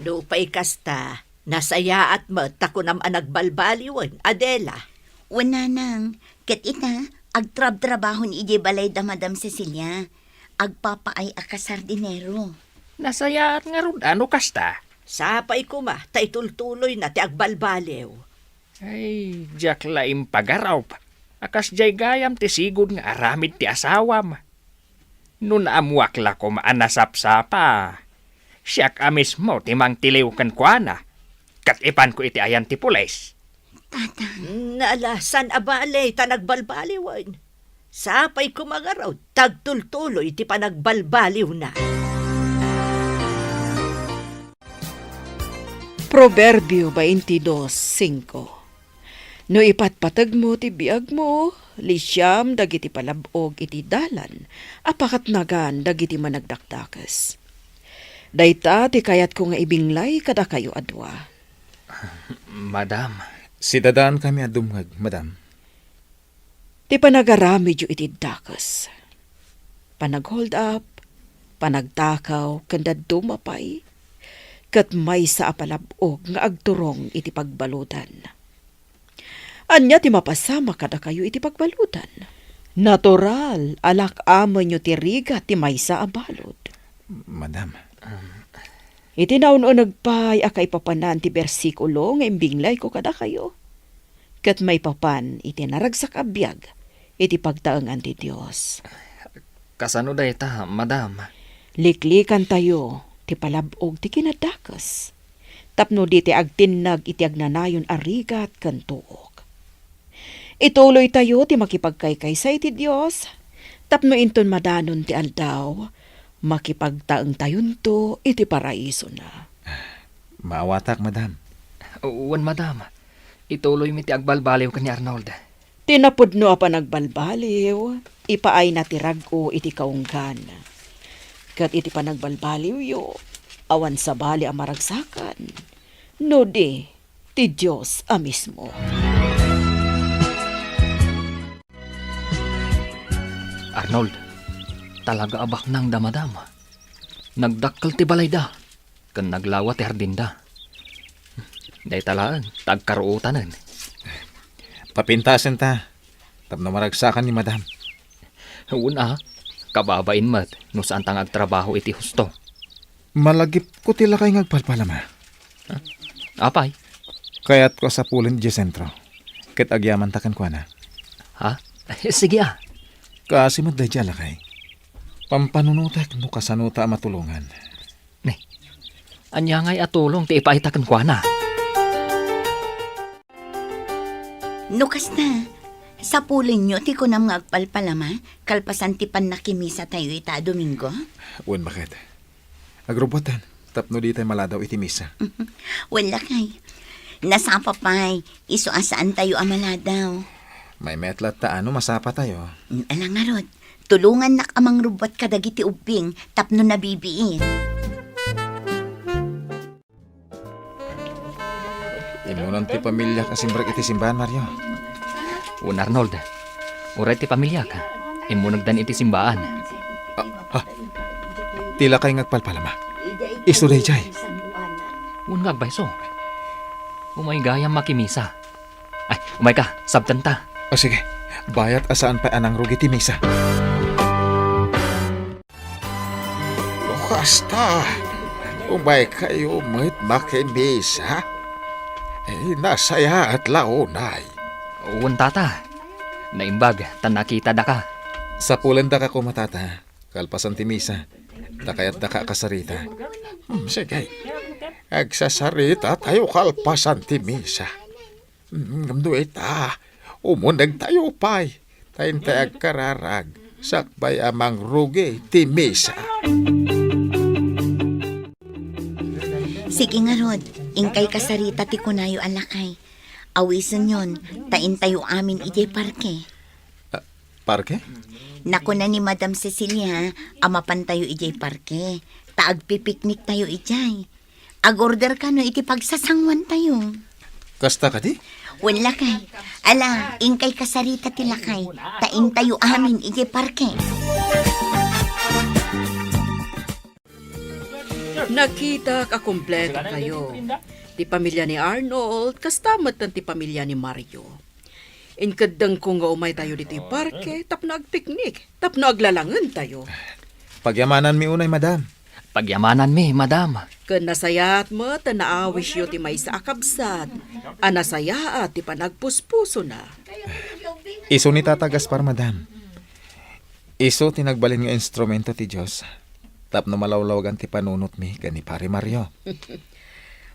Nupay kasta, nasayaat met ta kunam a nagbalbaliwen, Adela. Wen, nanang, ket ita, agtrabtrabahon idiay balay da Madam Cecilia. Agpapaay a kasardinero. Nasayaat ngarud a no kasta. Sapay koma ta itultuloyna ti agbalbaliw. Ay, diak la impagarup a kasdiay gayam ti sigud nga aramid ti asawam. No naammoak la koma a nasapsapa, siak a mismo ti mangtiliw kenkuana, ket ipanko iti ayan ti pulis. Tatang. Nalasan a bale ta nagbalbaliwen. Sapay koma ngarud ta agtultuloy ti panagbalbaliwna. Proverbio twenty-two cinco. No ipatpategmo ti biagmo, lisiam dagiti palab-og iti dalan a pakatnagan dagiti managdakdakes. Dayta ti kayatko nga ibinglay kadakayo a dua. Madam. Sidadaankami a dumngeg, madam. Ti panagaramidyo iti dakes, panag-hold up, panagtakaw, ken dadduma pay, ket maysa a palab-og nga agturong iti pagbaludan. Ania ti mapasamak kadakayo iti pagbaludan? Natural a lak-amenyo ti rigat ti maysa a balud. Madam. Iti naun-uneg pay a kaipapanan ti bersikulo nga imbinglayko kadakayo, ket maipapan iti naragsak a biag iti pagtaengan ti Dios. Kasano dayta, madam? Liklikantayo ti palab-og ti kinadakes, tapno di ti agtinnag iti agnanayon a rigat ken tuok. Ituloytayo ti makipagkaykaysa iti Dios, tapno inton madanon ti aldaw, makipagtaengtayonto iti paraisona. Maawatak, madam. Wen, madam. Ituloymi ti agbalbaliw ken ni Arnold. Ti napudno a panagbalbaliw, ipaayna ti rag-o iti kaunggan. Ket iti panagbalbaliwyo, awan sabali a maragsakan, no di ti Dios a mismo. Arnold, talaga a baknang da madam. Nagdakkel ti balayda, ken naglawa ti hardinda. Dayta laeng, ta agkaruotanen. Papintasenta, tapno maragsakan ni madam. Wen a, Kababain met no saanta nga agtrabaho iti husto. Malagipko ti lakay nga agpalpalama. Apay? Kayatko a sapulen idiay sentro, ket agyamanta kenkuana. Ha? Sige a. Kaasi met daydiay a lakay. Pampanunotek no kasanota a matulongan. Ne, ania ngay a tulong ti ipaayta kenkuana? No kasta, sapulenyo ti kunam nga agpalpalama kalpasan ti pannakimisatayo ita a Domingo? Wen, baket. Agrubbuatan tapno ditay maladaw iti misa. Wen, lakay. Nasapa pay, isu a saantayo a maladaw. Maymayat latta no masapatayo. Ala ngarud, tulongannak a mangrubbuat kadagiti ubbing tapno nabibiit. Immunan ti pamiliak a simrek iti simbaan, Mario. Wen, Arnold, uray ti pamiliak, immunegdan iti simbaan. Ah, ah. Ti lakay nga agpalpalama. Isu daydiay. Wen nga agpayso. Umay gayam makimisa. Ay, umayka, sabtenta. Ah, sige. Bayat a saan pay a nangrugi ti misa. No kasta, umaykayo met makimisa. Eh, nasayaat la unay. Wen, tata. Naimbag ta nakitadaka. Sapulendaka koma, tata. Kalpasan ti misa, ta kayatdaka a kasarita. Hmm, sige. Agsasarita tayo kalpasan ti misa. Hmm, ngem no ita, umuneg tayo pay. Ta intay agkararag, sakbay a mangrugi ti misa. Sige ngarud, inkay kasarita ti kunayo a lakay. Awisenyon, ta intayo amin idiay parke. Ah, parke? Nakuna ni Madam Cecilia a mapantayo idiay parke, ta agpipikniktayo idiay. Ag-order kano iti pagsasanguantayo. Kasta kadi? Wen, lakay. Ala, inkay kasarita ti lakay, ta intayo amin idiay parke. Nakitak a kumpleto kayo. Ti pamilya ni Arnold, kasta met ti pamilya ni Mario. Inkeddengko nga umaytayo ditoy parke tapno agpiknik, tapno aglalangentayo. Pagyamananmi unay, madam. Pagyamananmi, madam. Ken nasayaat met ta naawisyo ti maysa a kabsat a nasayaat ti panagpuspusona. Isu ni Tata Gaspar, madam. Isu ti nagbalin nga instrumento ti Dios tapno malawlawagan ti panunotmi ken ni Pare Mario.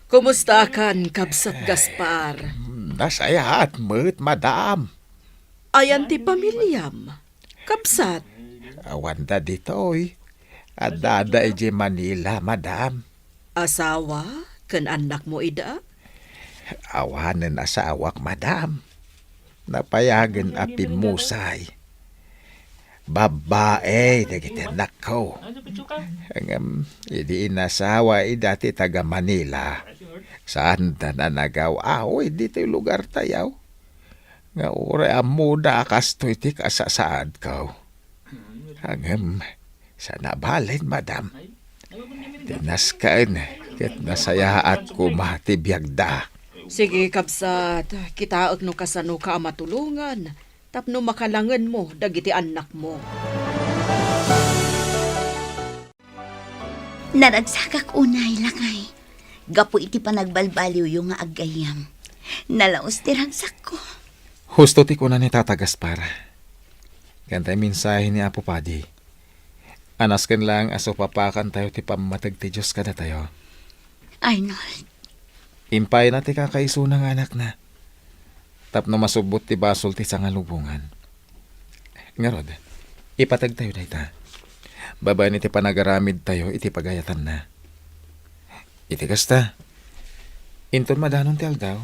Kumustaakan, Kabsat Gaspar? Nasayaat met, madam. Ayan ti pamiliam, Kabsat? Awanda ditoy. Addada idiay Manila, madam. Asawa ken annakmo ida? Awanen asawak, madam. Napayagen a pimmusay. Babbai dagiti annakko. Ngem idi inasawa ida ti taga-Manila, saanda a nagaw-awid ditoy lugartayo. Nga uray ammona a kastoy ti kasasaadko. Ngem, saan a balen, madam. Ti nasken ket nasayaat koma ti biagda. Sige, kabsat, kitaek no kasanoka a matulongan tapno makalangenmo dagiti annakmo. Naragsakak unay, lakay, gapu iti panagbalbaliwyo nga aggayyem. Nalaus ti ragsakko. Husto ti kuna ni Tata Gaspar. Ken tay mensahe ni Apo Padi. A nasken laeng a supapakantayo ti pammateg ti Dios kadatayo. Arnold. Impayna ti kakaisuna nga anakna tapno masubbot ti basol ti sangalubongan. Ngarud, ipategtayo dayta babaen iti panagaramidtayo iti pagayatanna. Iti kasta, inton madanon ti aldaw,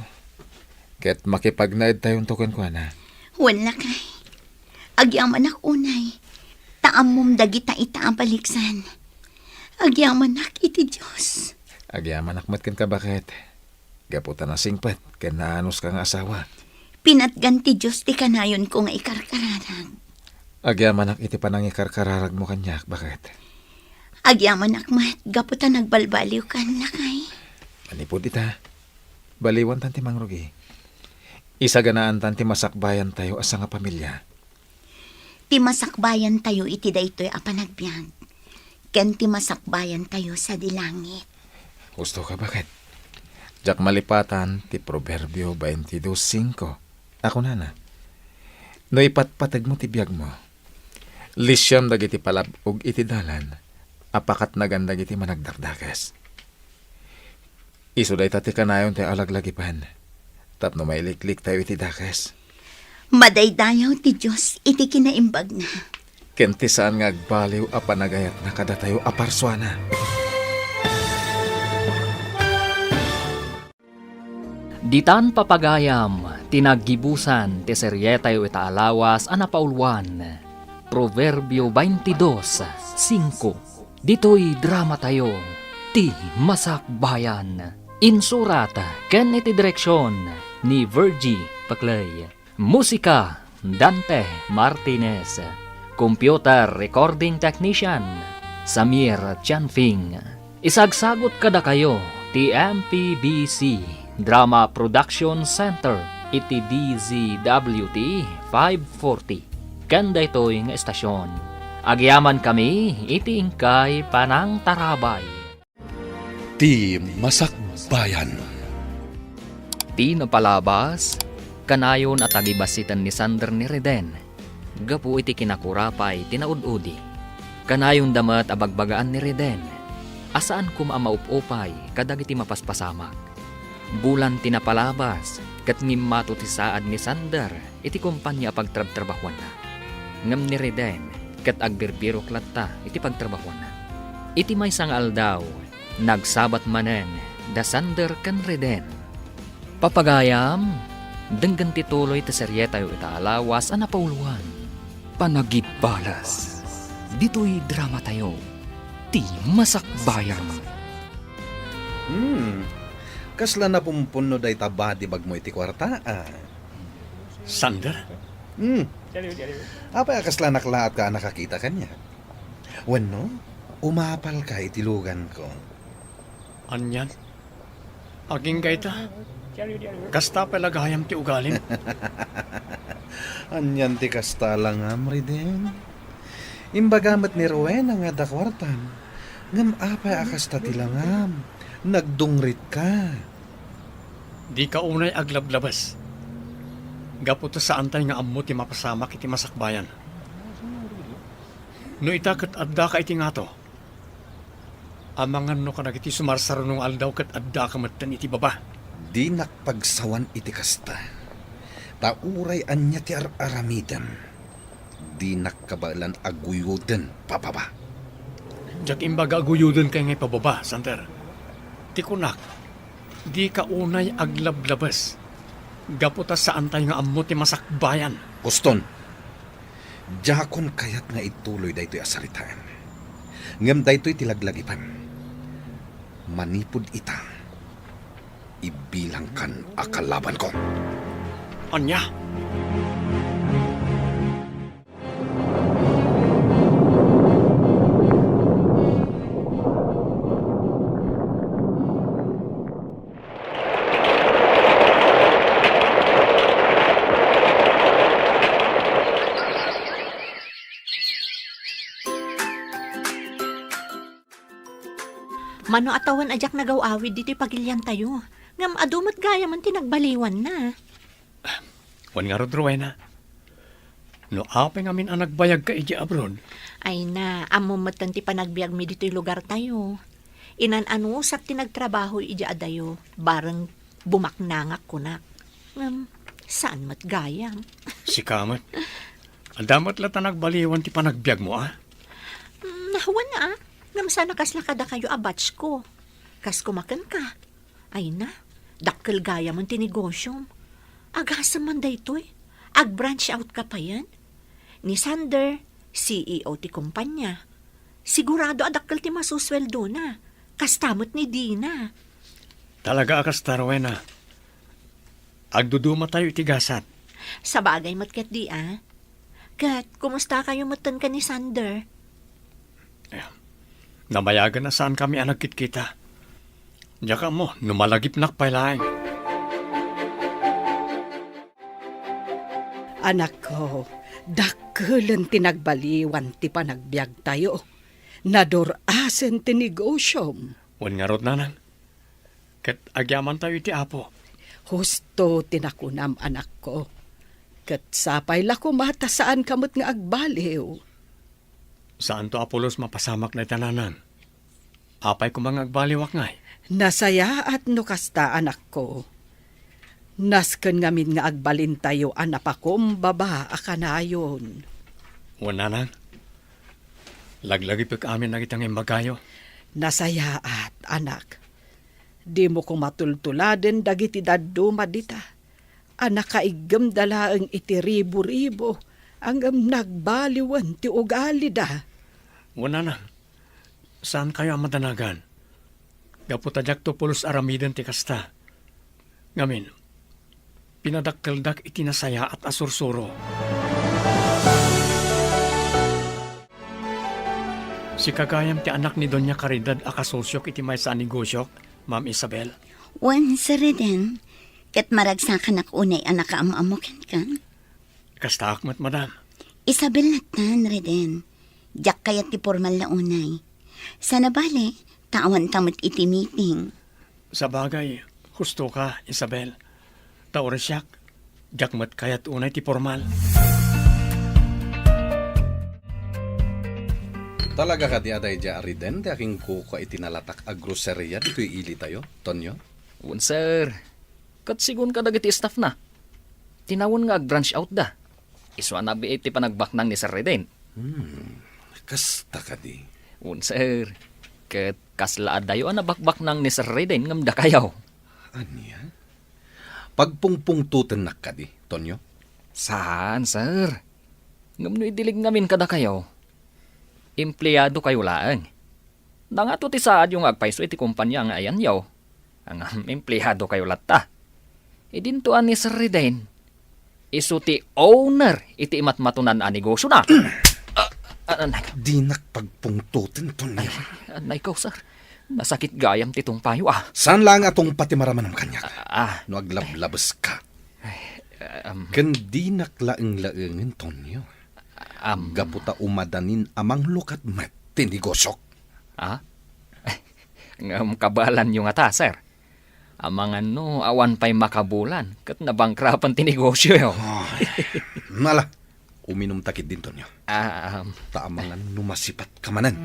ket makipagnaedtayonto kenkuana. Wen, lakay. Agyamanak unay, ta ammom dagita ita a baliksan. Agyamanak iti Dios. Agyamanak met kenka, baket, gapu ta nasingpet ken naanuska nga asawa. Pinatgan ti Dios ti kanayonko nga ikarkararag. Agyamanak iti panangikarkararagmo kaniak, baket. Agyamanak met gapu ta nagbalbaliwkan, lakay. Manipud ita, baliwantan ti mangrugi. Isaganaantan ti masakbayantayo a sangapamilya. Ti masakbayantayo iti daytoy a panagbiag, ken ti masakbayantayo sadi langit. Husto ka, baket. Diak malipatan ti Proverbio twenty-two cinco a kunana, "No ipatpategmo ti biagmo, lisiam dagiti palab-og iti dalan a pakatnagan dagiti managdakdakes." Isu dayta ti kanayon tayo a laglagipan tapno mailikliktayo iti dakes. Madaydayaw ti Dios iti kinaimbagna. Ken ti saan nga agbaliw a panagayatna kadatayo a parsuana. Ditan papagayam ti naggibusan ti serietayo ita a lawas a napauluan, Proverbio twenty-two cinco. Ditoy dramatayo, Ti Masakbayan. Insurat ken iti direksion ni Virgie Paclay. Musika, Dante Martinez. Computer recording technician, Samir Chanfing. Isagsagut kadakayo ti M P B C Drama Production Center iti D Z W T five forty. Ken daytoy nga estasyon, agyamankami iti inkay panangtarabay. Ti Masakbayan. Ti napalabas, kanayon a tagibassiten ni Sander ni Reden gapu iti kinakurapay ti naud-udi. Kanayonda met a bagbagaan ni Reden a saan koma a maup-upay kadagiti mapaspasamak. Bulan ti napalabas ket ngimmato ti saad ni Sander iti kompania a pagtrabtrabahuanna. Ngem ni Reden ket agbirbirok latta iti pagtrabahuanna. Iti maysa nga aldaw, nagsabat manen da Sander ken Reden. Papagayam, denggen ti tuloy ti serietayo ita a lawas a napauluan, Panagibbalas. Ditoy dramatayo, Ti Masakbayan. Hmm, kasla napumpunno dayta badibagmo iti kuarta, a? Sander? Hmm. Apay a kasla naklaat ka a nakakita kaniak? Wenno, umapal ka iti lugan ko? Anian? Agingga ita. Kasta pay la gayam ti ugalim. Anian ti kasta langam, Riden? Imbaga met ni Rowena nga adda kuartam. Ngem apay a kasta ti langam? Nagdungrit ka. Dika unay aglablabes. Gapu ta saantay nga ammo ti mapasamak iti masakbayan. No ita ket addaka iti ngato, amangan no kadagiti sumarsaruno nga aldaw ket addaka metten iti baba. Dinak pagsawan iti kasta. Ta uray ania ti ar-aramidem, dinak kabaelan a guyoden pababa. Diak imbaga a guyodenka nga ipababa, Sander. Ti kunak, dika unay aglablabes. Gapu ta saantay nga ammo ti masakbayan. Kuston, diakon kayat nga ituloy daytoy a saritaem. Ngem daytoy ti laglagipem. Manipud ita, ibilangkan a kalabanko. Ania? Mano a tawen a diak nagaw-awid ditoy pagiliantayo, ngem adu met gayamen ti nagbaliwanna. Wen ngarud, Rowena, no apay ngamin a nagbayagka idiay abroad? Ay na, ammom metten ti panagbiagmi ditoy lugartayo. Inan-anusak ti nagtrabaho idiay adayo, bareng bumaknangak kunak. Ngem, saan met gayam. Sika met. Adda met latta nagbaliwan ti panagbiagmo, a? Mm, wen a. Ngem saan a kasla kadakayo a batch ko. Kas koma kenka. Ay na, dakkel gayamen ti negosiom. Agasem man daytoy. Ag-branch out ka payen. Ni Sander, C E O ti kompania. Sigurado a dakkel ti masusweldona. Kasta met ni Dina. Talaga a kasta, Rowena. Agdudumatayo iti gasat. Sabagay met ketdi, a. Ket, kumustakayo metten ken ni Sander? Eh, namayagen a saankami a nagkitkita. Diak ammo no malagipnak pay laeng. Anakko, Dakkelen ti nagbaliwan ti panagbiagtayo. Nadur-asen ti negosiom. Wen ngarud, nanang, ket agyamantayo iti Apo. Husto ti nakunam, anakko. Ket sapay la koma ta saanka met nga agbaliw. Saanto a pulos mapasamak dayta, nanang. Apay koma nga agbaliwak ngay? Nasayaat no kasta, anakko. Nasken ngamin nga agbalintayo a napakumbaba a kanayon. Wen, nanang, laglagipek amin dagita nga imbagayo. Nasayaat, anak. Dimo koma tultuladen dagiti dadduma dita a nakaiggemda laeng iti ribo-ribo, ngem nagbaliwen ti ugalida. Wen, nanang, saankayo a madanagan. Gapu ta diakto pulos aramiden ti kasta. Ngamin, pinadakkeldak iti nasayaat a sursuro. Sika gayam ti anak ni Doña Caridad a kasosiok iti maysa a negosiok, Ma'am Isabel? Wen, Sir Reden, ket maragsakanak unay a nakaam-ammo kenka. Kastaak met, madam. Isabel latta, Reden. Diak kayat ti pormal la unay. Sana bale, ta awanta met iti meeting. Sabagay, husto ka, Isabel. Ta uray siak, diak met kayat unay ti pormal. Talaga kadi a daydiay a Reden ti akingkuko iti nalatak a groceria ditoy ilitayo, Tonyo? Wen, sir. Ket sigun kadagiti staffna, tinawen nga ag-branch outda. Isu a nabiit ti panagbaknang ni Sir Reden. Hmm, kasta kadi? Wen, sir. Ket kasla adayo a nabakbaknang ni Sir Reden ngem dakayo. Ania? Pagpungpungtotennak kadi, Tonyo? Saan, sir. Ngem no idilig ngamin kadakayo, empleadokayo laeng. Nangato ti saadyo nga agpayso iti kompania nga ayanyo. Ngem empleadokayo latta. Idinto a ni Sir Reden, isu ti owner iti imatmatonan a negosiona. Ah, ah, anay. Dinak pagpungtoten, Tonyo. Ay, anay ko, sir. Nasakit gayam ti tungpayo, ah. Saan laeng a tungpa ti maramanam kaniak? Ah, ah. No aglablabeska. Ay, um. Ken dinak laeng-laengen, Tonyo. Am. Gapu ta umadanin a manglukat met ti negosiok. Ah? Ngem kabaelanyo ngata, sir. Amangan no awan pay makabulan ket nabankrapen ti negosioyo. Ay, ala, uminumta ketdin, Tonyo. Ah, um. Ta amangan no masipatka manen.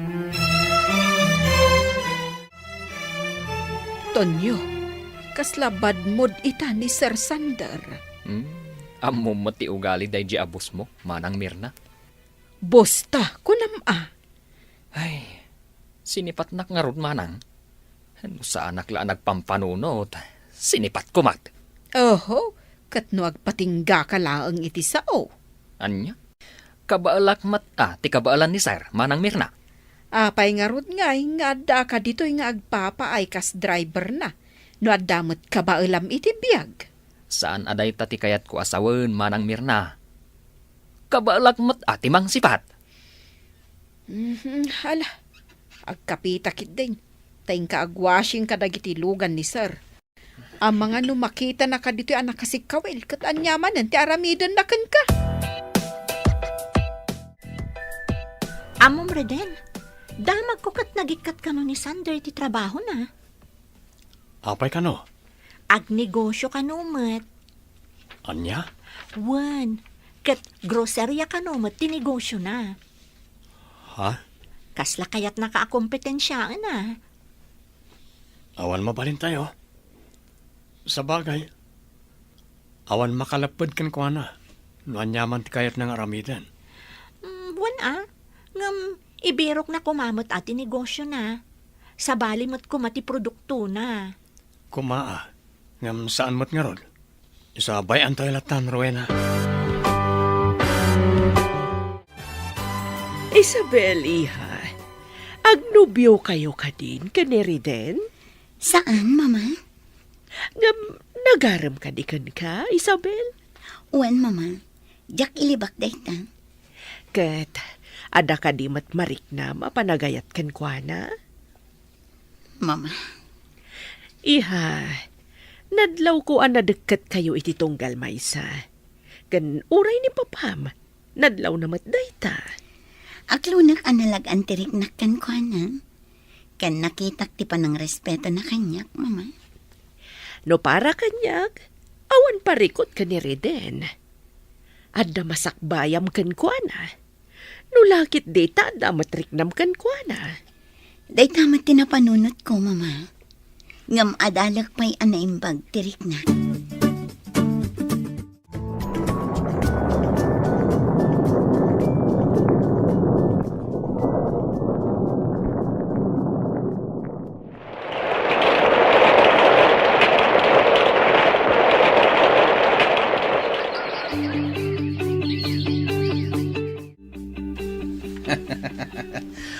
Tonyo, kasla badmod ita ni Sir Sander. Hmm, ammom met ti ugali daydiay a bossmo, Manang Mirna. Bosta, kunam a. Ay, sinipatnak ngarud, Manang. No saanak la a nagpampanunot, sinipatko met. Oho, ket no agpatinggaka laeng iti sao. Ania? Kabaelak met a ti kabaelan ni Sir, Manang Mirna. Apay ngarud ngay nga addaaka ditoy nga agpapaay kas driverna, no adda met kabaelam iti biag? Saan a dayta ti kayatko a sawen, Manang Mirna. Kabaelak met a ti mangsipat. Mhm, hala, agkapita ketdin. Ta inka agwashing kadagiti lugan ni Sir. Amangan no makitanaka ditoy a nakasikkawil, ket ania manen ti aramidenna kenka? Ammom, Reden, damagko ket nagikkat kano ni Sander iti trabahona. Apay kano? Agnegosio kano met. Ania? Wen, ket groceria kano met ti negosiona. Ha? Kasla kayatnaka a kompetensiaen a? Awan mabalintayo. Sabagay, awan makalepped kenkuana no aniaman ti kayatna nga aramiden. Mm, wen a, ngem ibirokna koma met a ti negosiona. Sabali met koma ti produktona. Koma a, ngem saan met ngarud. Isabay-antayo lattan, Rowena. Isabel, iha, agnobiokayo kadin ken ni Riden? Saan, Mama. Ngem nagarem kadi kenka, Isabel? Wen, Mama. Diak ilibak dayta. Ket adda kadi met mariknam a panagayat kenkuana? Mama. Iha, nadlawko a nadekket kayo iti tunggal maysa. Ken uray ni papam, Nadlawna met dayta. Aklonak a nalag-an ti riknak kenkuana, ken nakitak ti panangrespeto na kaniak, Mama. No para kaniak, awan parikut ken ni Reden. Adda masakbayam kenkuana. No lakit dita, adda met riknam kenkuana. Dayta met ti napanunotko, Mama. Ngem adalek pay a naimbag ti riknak.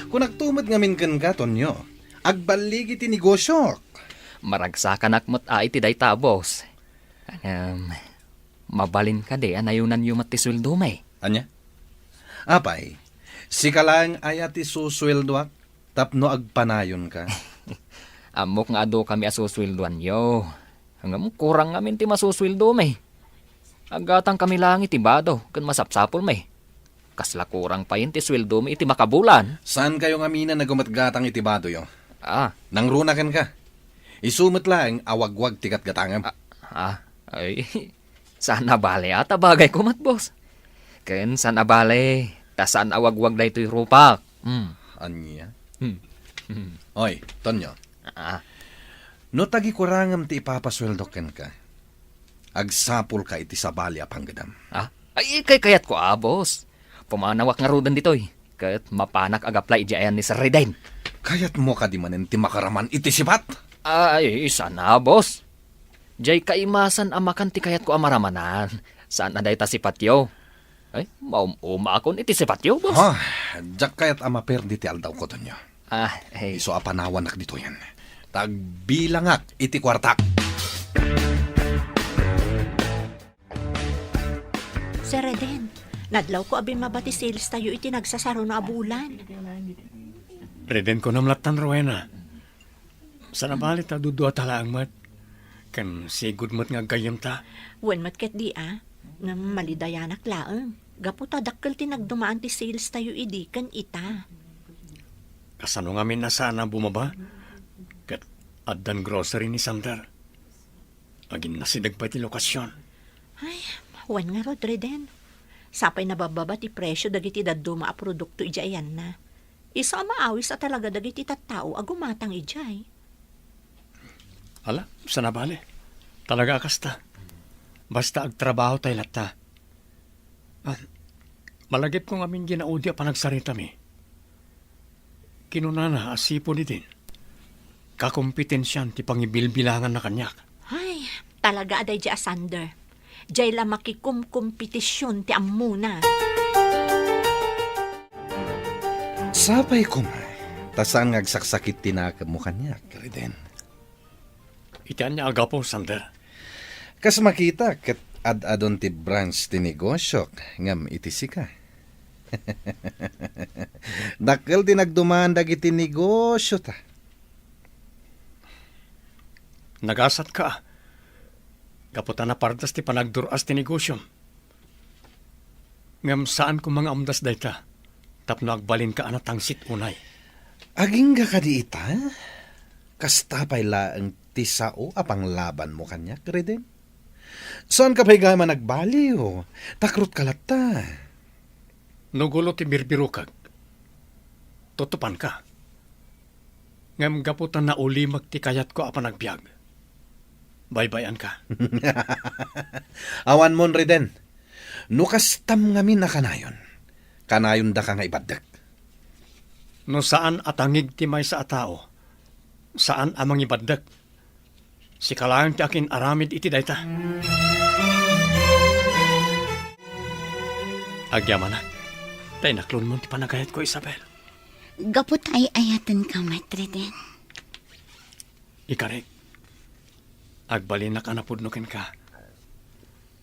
Kunakto met ngamin kenka, Tonyo. Agballigi ti negosiok. Maragsakanak met a iti dayta, boss. Ngem, mabalin kadi a nayunanyo met ti sueldomi? Ania? Apay, sika laeng aya ti susueldoak tapno agpanayonka? Ammok nga adukami a susueldoanyo. Ngem kurang ngamin ti masusueldomi. Aggatangkami laeng iti bado ken masapsapulmi. Kasla kurang payen ti sueldomi iti makabulan. Saankayo ngamin a gumatgatang iti badoyo? Ah. Nangruna kenka. Isu met laeng a wagwag ti gatgatangem. Ah, ah, ay, saan a bale a ta bagayko met, boss. Ken saan a bale ta saan a wagwag daytoy rupak. Hmm. Ania? Hmm. Hmm. Oy, Tonyo. Ah. No tagikurangan ti ipapasueldok kenka, agsapulka iti sabali a panggedam. Ah? Ay, kaykayatko a, boss. Pumanawak ngaruden ditoy, ket mapanak agaplay idiay ayan ni Sir Reden. Kayatmo kadi manen ti makaraman iti sipat? Ay, saan a, boss. Diay kaimasan a makan ti kayatko a maramanan. Saan a dayta sipatyo. Ay, maum-umaakon iti sipatyo, boss. Ha, diak kayat a maperdi ti aldawko, Tonyo. Ah, eh. Isu a panawanak ditoyen. Ta agbilangak iti kuartak. Sir Reden, nadlawko a bimmaba ti sales tayo iti nagsasaruna a bulan. Reden, kunam lattan, Rowena. Saan a bale ta duduata laeng met. Ken sigud met nga aggayyemta. Wen met ketdi a, ngem malidayanak laeng. Gapu ta dakkel ti nagdumaan ti sales tayo idi ken ita. Kasano ngamin a saan a bumaba? Ket addan grocery ni Sander. Aginnasideg pay ti lokasion. Ay, wen ngarud, Reden. Sapay nababbaba ti presio dagiti dadduma a produkto idiay ayanna. Isu a maawis a talaga dagiti tattao a gumatang idiay. Ala, saan a bale. Talaga a kasta. Basta agtrabaho tay latta. Ah, malagipko ngamin ginaudi a panagsaritami. Kinunana a sipud idin, kakompetensian ti pangibilbilanganna kaniak. Ay, talaga a daydi a Sander. Diay la makikumkompetision ti ammona. Sapay koma, ta saan nga agsaksakit ti nakemmo kaniak, Reden. Iti ania a gapu, Sander? Kas makita, ket ad-adun ti branch ti negosiok ngem iti sika. Dakkel ti nagduman dagiti negosiota. Nagasatka. Gapu ta napardas ti panagdur-as ti negosiom. Ngem saan koma nga umdas dayta, tapno agbalinka a natangsit unay. Agingga kadi ita? Kasta pay laeng ti sao a panglabanmo kaniak, Reden? Saanka pay gayam a nagbaliw, takrutka latta. No gulo ti birbirokek, tutupanka. Ngem gapu ta naulimek ti kayatko a panagbiag, baybay-anka. Awanmon, Reden. No kastam ngamin a kanayon, kanayondaka nga ibaddek. No saan a tangig ti maysa a tao, saan a mangibaddek. Sika laeng ti akin-aramid iti dayta. Agyamanak, ta inaklonmon ti panagayatko, Isabel. Gapu ta ay-ayatenka met, Reden. Ikarik, agbalinak a napudno kenka.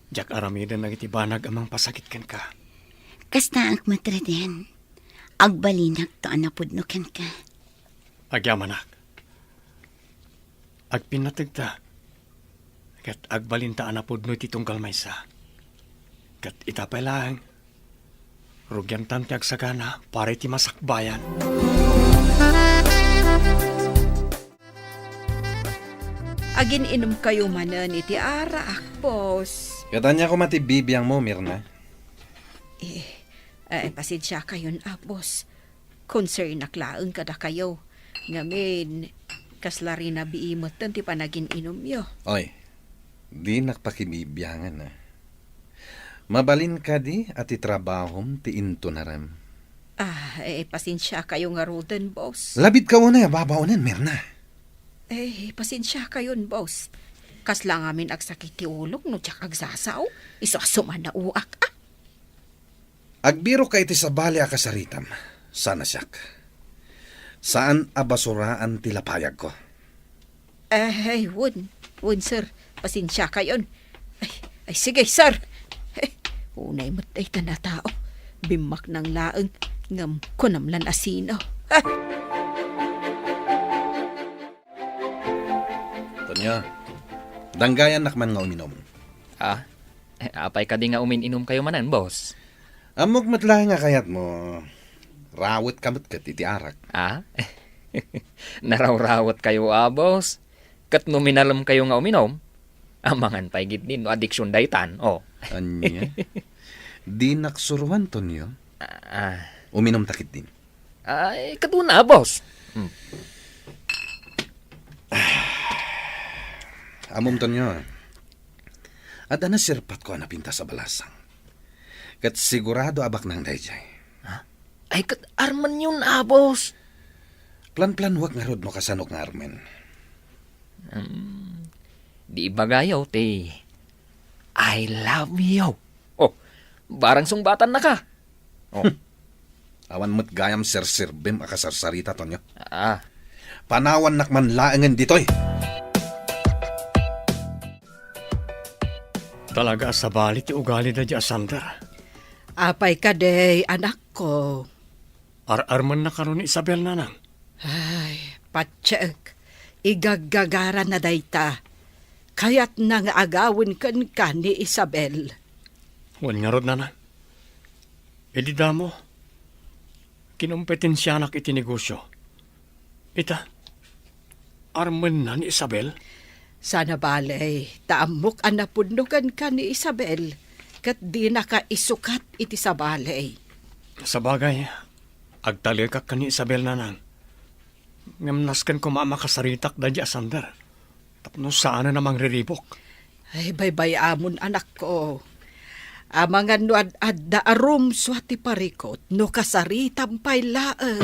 Diak aramiden dagiti banag a mangpasakit kenka. Kastaak met, Reden. Agbalinak ta a napudno kenka. Agyamanak. Agpinnategta, ket agbalinta a napudno iti tunggal maysa. Ket ita pay laeng, Rugiantan ti agsagana para iti masakbayan. Agin-inumkayo manen iti arak, boss. Ket ania koma ti bibiangmo, Mirna? Eh, eh, pasensiakayon, ah, boss. Concernak laeng kadakayo. Ngamin, kasla rinabii metten ti panagin-inumyo. Oy, dinak pakibibiangan, ah. Mabalin kadi a ti trabahom ti intunarem? Ah, eh, pasensiakayo ngaruden, boss. Labidka unay a babaonen, Mirna. Eh, pasensiakayon, boss. Kasla ngamin agsakit ti ulok no diak agsasao. Isu a sumannaoak, ah. Agbirokka iti sabali a kasaritam. Saan a siak. Saan a basuraan ti lapayagko. Eh, wen, wen, sir. Pasensiakayon. Ay, ay, sige, sir. Eh, unay met daytan a tao. Bimmaknang laeng, ngem kunam lan a sino. Ah! Tonyo, danggayannak man nga uminum. Ah? Eh, apay kadi nga umin-inumkayo manen, boss? Ammok met laeng a kayatmo, rawetka met ket iti arak. Ah? Narawrawetkayo, ah, boss? Ket no minalemkayo nga uminum, amangan pay ketdin no adiksion daytan, oh. Ania? Dinak suroan, Tonyo. Ah. Uminumta ketdin. Ay, kaduna, boss. Hmm. Ammom, Tonyo, adda naserpatko a napintas a balasang. Ket sigurado a baknang daydiay. Ha? Ay, ket armenyon, ah, boss. Planplanuak ngarud no kasanok nga armen. Hmm, di ibagayo ti "I love you." Oh, barang sungbatan na ka. Oh. Awan met gayam serserbem a kasarsarita, Tonyo. Ah. Panawannak man laengen ditoy. Talaga a sabali ti ugali daydi a Sander. Apay kadi, anakko? Ar-armenna kano ni Isabel, nanang? Ay, patiek. Igaggagarana dayta. Kayatna nga agawen kenka ni Isabel. Wen ngarud, nanang. Idi damo, kinompetensianak iti negosio. Ita, armenna ni Isabel? Saan a bale, ta ammok a napudno kenka ni Isabel, ket dinaka isukat iti sabali. Sabagay, agtalekak ken ni Isabel, nanang. Ngem nasken koma a makasaritak daydi a Sander tapno saanen a mangriribuk. Ay, baybay-amon, anakko. Amangan no ad-adda a rumsua ti parikut no kasaritam pay laeng.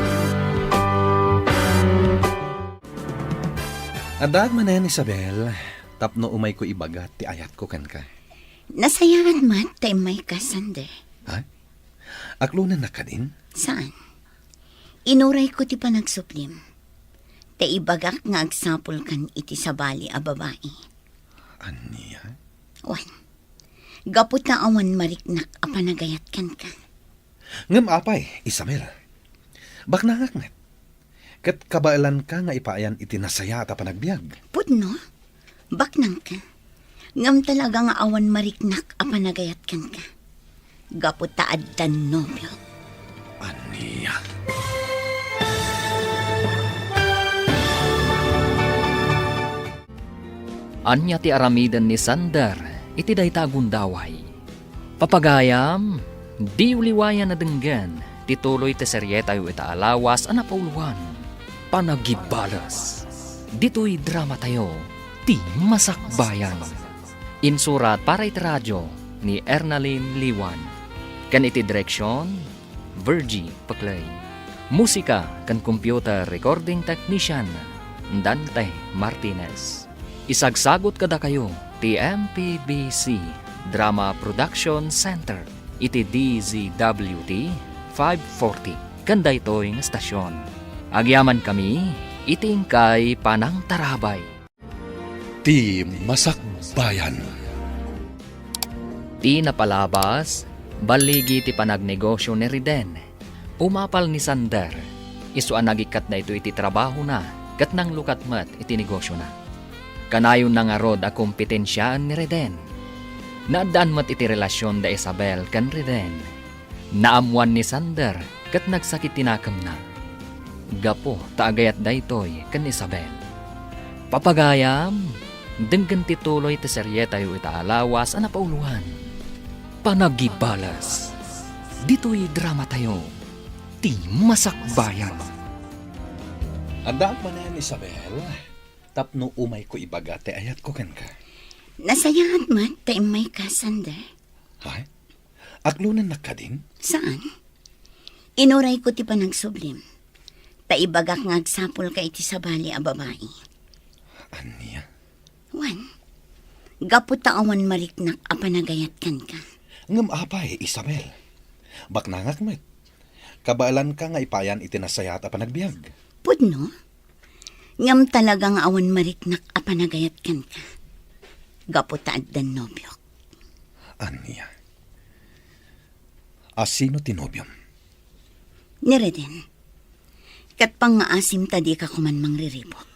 Addaak manen, Isabel, tapno umayko ibaga ti ayatko kenka. Nasayaat met ta immayka, Sander. Ha? Aklonennak kadin? Saan? Inurayko ti panagsublim. Ta ibagak nga agsapulkan iti sabali a babai. Ania? Wen, gapu ta awan mariknak a panagayat kenka. Ngem apay, Isabel? Baknangak met. Ket kabaelanka nga ipaayan iti nasayaat a panagbiag. Pudno? Baknangka. Ngem talaga nga awan mariknak a panagayat kenka. Gapu ta addan nobio. Ania? Ania ti aramiden ni Sander iti dayta a gundaway? Papagayam, diyo liwayan a denggen ti tuloy ti serietayo ita a lawas a napauluan, Panagibalas. Ditoy dramatayo, Ti Masakbayan. Insurat para iti radio ni Ernalyn Liwan. Ken iti direksion, Virgie Paclay. Musika ken computer recording technician, Dante Martinez. Isagsagut kadakayo ti M P B C Drama Production Center iti D Z W T five forty ken daytoy nga estasion. Agyamankami iti inkay panangtarabay. Ti Masakbayan. Ti napalabas, balligi ti panagnegosio ni Reden. Umapal ni Sander, isu a nagikkat daytoy iti trabahona ket nanglukat met iti negosiona. Kanayonna ngarud a kompetensiaen ni Reden. Naaddaan met iti relasion da Isabel ken Reden. Naammoan ni Sander ket nagsakit ti nakemna gapu ta agayat daytoy ken Isabel. Papagayam, denggen ti tuloy ti serietayo ita a lawas a napauloan, Panagibales. Ditoy dramatayo, ti Masakbayan. Addaak manen, Isabel, tapno umayko ibaga ti ayatko kenka. Nasayaat met ta immayka, Sander. Hay? Aklonennak kadin? Saan? Inurayko ti panagsublim, ta ibagak nga agsapulka iti sabali a babai. Ania? Wen, gapu ta awan mariknak a panagayat kenka. Ngem apay, Isabel? Baknangak met. Kabaelanka nga ipayan iti nasayaat a panagbiag. Pudno? Ngem talaga nga awan mariknak a panagayat kenka. Gapu ta addan nobiok. Ania? A sino ti nobiom? Ni Reden. Ket pangngaasim ta dika koman mangriribuk.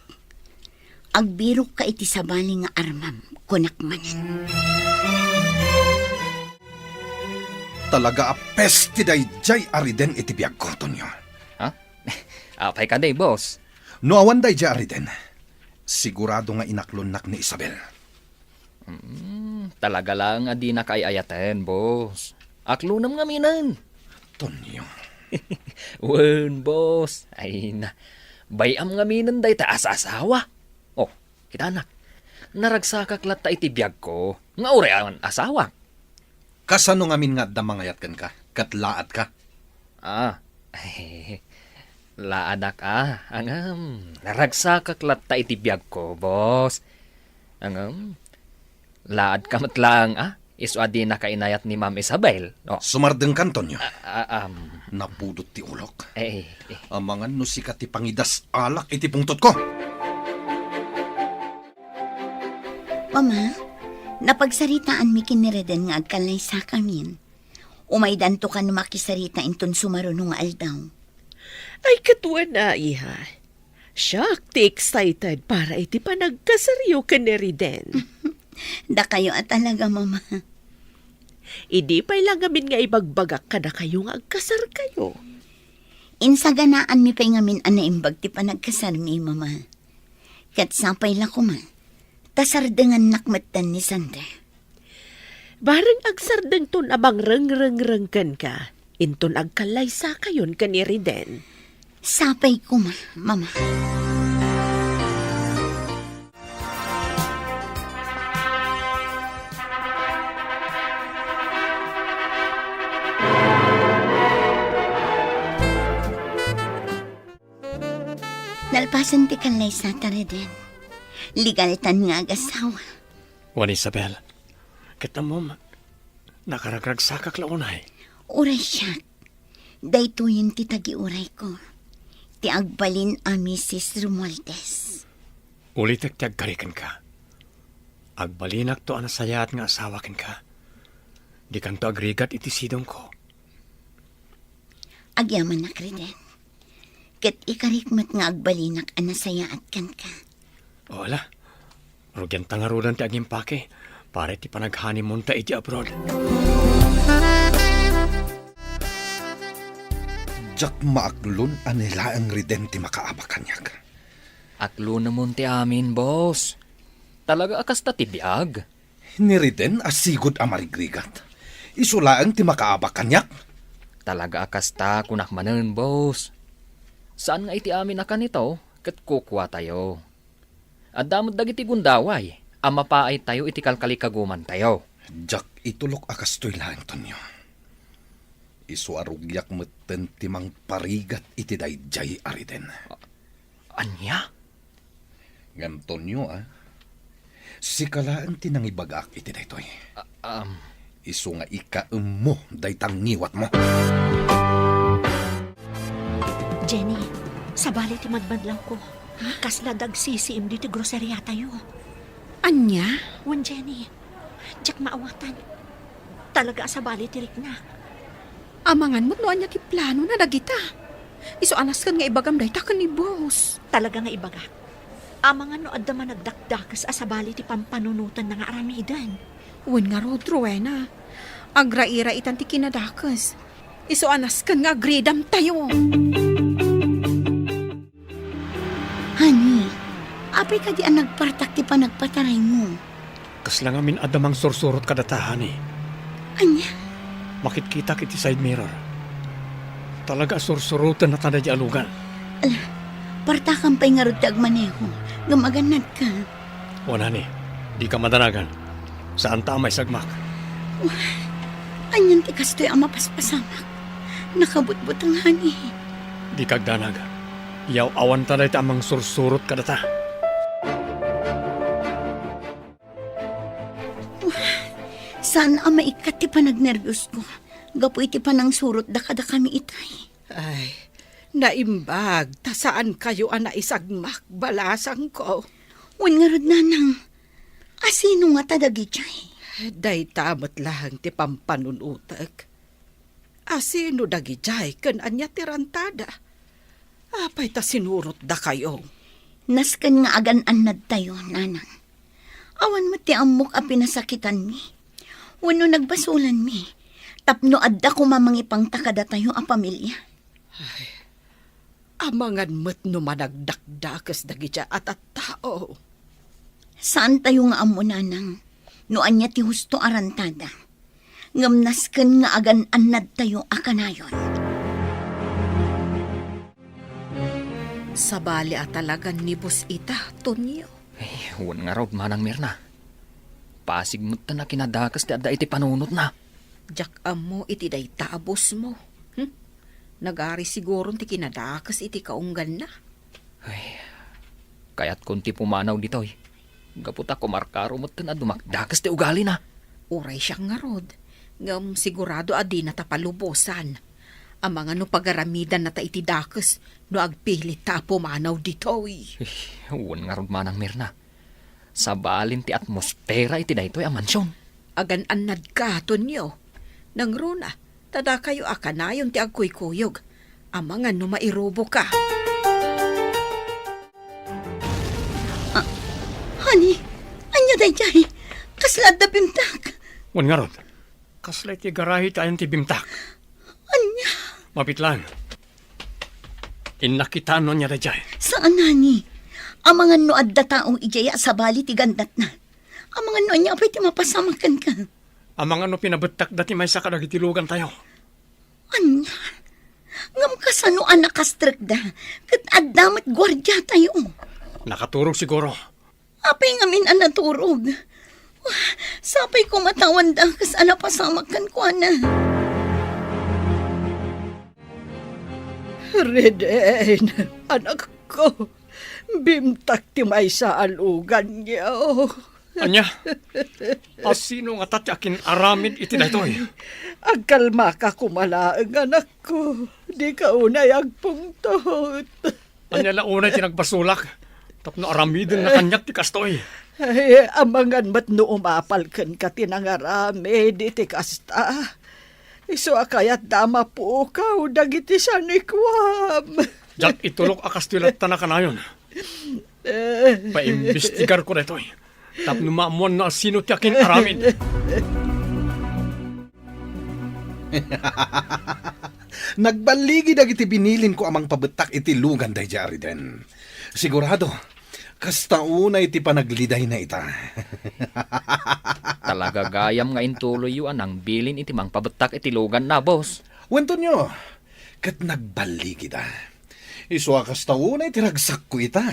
Agbirokka iti sabali nga armam, kunak manen. Talaga a peste daydiay a Reden iti biagko, Tonyo. Ha? Apay kadi, boss? No awan daydiay a Reden, sigurado nga inaklonnak ni Isabel. Mm, talaga laeng a dinaka ay-ayaten, boss. Aklonem ngaminen. Tonyo. Wen, boss. Ay na. Bay-am ngaminen dayta a saasawa. Oh, kitanak. Naragsakak latta iti biagko nga uray awan asawak. Kasano ngamin nga adda mangayat kenka? Ket laadka? Ah, laadak a, ngem, naragsakak latta iti biagko, boss. Ngem, laadka met laeng a, isu a dinaka inayat ni Ma'am Isabel, no? Sumardengkan, Tonyo. Ah, ah, um. Napudot ti ulok. Eh, eh, eh. Amangan no sika ti pangidas-alak iti pungtotko. Mama, napagsaritaanmi ken ni Reden nga agkallaysakamin. Umaydanto kano makisarita inton sumaruno nga aldaw. Ay, ket wen a, iha. Siak ti excited para iti panagkasaryo ken ni Reden. Dakayo a talaga, Mama. Idi pay la ngamin nga ibagbagak kadakayo nga agkasarkayo. Insaganaanmi pay ngamin a naimbag ti panagkasarmi, Mama. Ket sapay la koma, ta sardengannak metten ni Sander. Bareng agsardengton a mangrengrengreng kenka, inton agkallaysakayon ken ni Reden. Sapay koma, Mama. Nalpasen ti kallaysata, Reden. Legaltan nga agasawa. Wen, Isabel, ket ammom, nakaragragsakak la unay. Uray siak, daytoyen ti tagiurayko, ti agbalin a Misis Romualdez. Ulitek ti agkari kenka. Agbalinakto a nasayaat nga asawa kenka. Dikanto agrigat iti sidongko. Agyamanak, Reden. Ket ikarik met nga agbalinak a nasayaat kenka. O, ala. Rugianta ngaruden ti agimpake para iti panag-honeymoonta iti abroad. Diak maaklon a ni laeng Reden ti makaabak kaniak. Aklonemon ti amin, boss. Talaga a kasta ti biag? Ni Reden a sigud a marigrigat. Isu laeng ti makaabak kaniak. Talaga a kasta, kunak manen, boss. Saan nga iti amin a kanito ket kukuatayo. Adda met dagiti gundaway a mapaaytayo iti kalkalikagumantayo. Diak itulok a kastoy laeng, Tonyo. Isu a rugiak metten ti mangparigat iti daydiay a Reden. Ania? Ngem, Tonyo, a, sika laeng ti nangibagaak iti daytoy. A-, am. Isu nga ikaemmo dayta ngiwatmo. Jenny, sabali ti madmadlawko. Ha? Kasla dagsisiim ditoy groseriatayo. Ania? Wen, Jenny, diak maawatan. Talaga a sabali ti riknak. Amangan met no ania ti planona dagita. Isu a nasken nga ibagam dayta ken ni boss. Talaga nga ibagak. Amangan no adda managdakdakes a sabali ti pampanunotanna nga aramiden. Wen ngarud, Rowena. Agrairaitan ti kinadakes. Isu a nasken nga agridamtayo. Honey, apay kadi a nagpartak ti panagpataraymo? Kasla ngamin adda mangsursurot kadata, honey. Ania? Makitkitak iti side mirror. Talaga a sursuroten nata daydi a lugan. Ala, partakam pay ngarud ti agmaneho, ngem agannadka. Wen, honey, dika madanagan. Saanta a maisagmak. Wah, anian ti kastoy a mapaspasamak? Nakabutbuteng, honey. Dika agdanag. Yaw-awanta dayta a mangsursurot kadata. Saan a maikkat ti panagnerbios ko gapu iti panangsurotda kadakami itay. Ay, naimbag ta saan kayo a naisagmak, balasangko. Wen ngarud, nanang, asino ngata dagijay? Dayta met laeng ti pampanunotek. Asino dagijay ken ania ti rantada? Apay ta sinurotdakayo? Nasken nga agan-annadtayo, nanang. Awan met ti ammok a pinasakitanmi wenno nagbasolanmi tapno adda koma mangipangta kadatayo a pamilia. Ay, amangan met no managdakdakes dagiti a tattao. Saantayo nga ammo, nanang, no ania ti husto a rantada. Ngem nasken nga agan-annadtayo a kanayon. Sabali a talagan ni Boss ita, Tonyo. Ay, wen ngarud, Manang Mirna. Pasig met ta kinadakes ti adda iti panunotna. Diak ammo iti dayta a bossmo. Hmm? Nagari siguron ti kinadakes iti kaungganna. Ay, kayatkon ti pumanaw ditoy. Gapu ta kumarkaro metten a dumakdakes ti ugalina. Uray siak ngarud, ngem sigurado a dinata palubosan. Amangan no pagaramidannata iti dakes no agpilitta a pumanaw ditoy. Eh, wen ngarud, Manang Mirna. Sabalin ti atmosfera iti daytoy a mansion. Agan-annadka, Tonyo. Nangruna, ta dakayo a kanayon ti agkuykuyog. Amangan no mairuboka. Ah, honey, ania daydiay? Kasla adda bimtak? Wen ngarud, kasla iti garahe ti ayan ti bimtak. Ania? Mapitlan. Innak kitaen no ania daydiay. Saan, honey. Amangan no adda tao idiay a sabali ti gannatna. Amangan no ania pay ti mapasamak kenka. Amangan no pinabettakda ti maysa kadagiti lugantayo. Ania? Ngem kasano a nakastrekda ket adda met guardiatayo? Nakaturog siguro. Apay ngamin a naturog? Wah, sapay koma ta awan dakes a napasamak kenkuana. Reden, anakko, bimtak ti maysa a luganyo. Ania? Asino ngata ti akin-aramid iti daytoy? Agkalmaka koma laeng, anakko. Dika unay agpungtot. Ania la unay ti nagbasolak tapno aramidenna kaniak ti kastoy? Ay, amangan met no umapal kenka ti nangaramid iti kasta. Isu a kayatda a mapukaw dagiti sanikuam. Diak itulok a kastoy latta a kanayon. Paimbestigarko daytoy tapno maammuan no asino ti akin-aramid. Nagballigi dagiti binilinko a mangpabettak iti lugan daydiay a Reden. Sigurado, kasta unay ti panaglidayna ita. Talaga gayam nga intuloyyo a nangbilin iti mangpabettak iti luganna, boss. Wen, Tonyo, ket nagballigida. Isu a kasta unay ti ragsakko ita.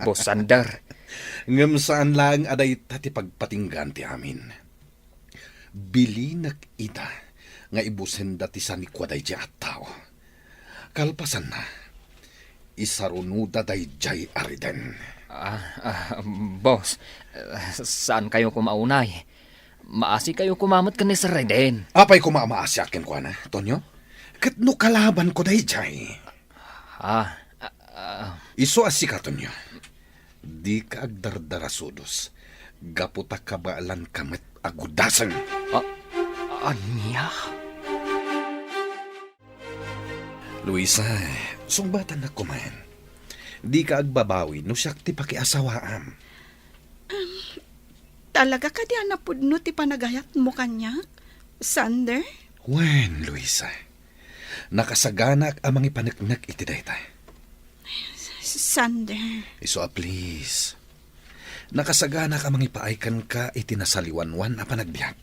Boss Sander. Ngem saan laeng a dayta ti pagpatinggaan ti amin. Bilinek ida nga ibusenda ti sanikua daydiay a tao. Kalpasanna, isarunoda daydiay a Reden. Ah, ah, boss, eh, saan kayo koma unay? Maasi kayo koma met ken ni Sir Reden. Apay koma a maasiak kenkuana, Tonyo? Ket no kalabanko daydiay? Ah, ah, ah. Isu a sika, Tonyo. Dika agdardarasudos, gapu ta kabaelanka met a gudaseng. Ah, ania? Luisa, sungbatannak koman. Dika agbabawi no siak ti pakiasawaam. Talaga kadi a napudno ti panagayatmo kaniak, Sander? Wen, Luisa, nakasaganak a mangipaneknek iti dayta. Sander. Isu a please. Nakasaganak a mangipaay kenka iti nasaliwanwan a panagbiag.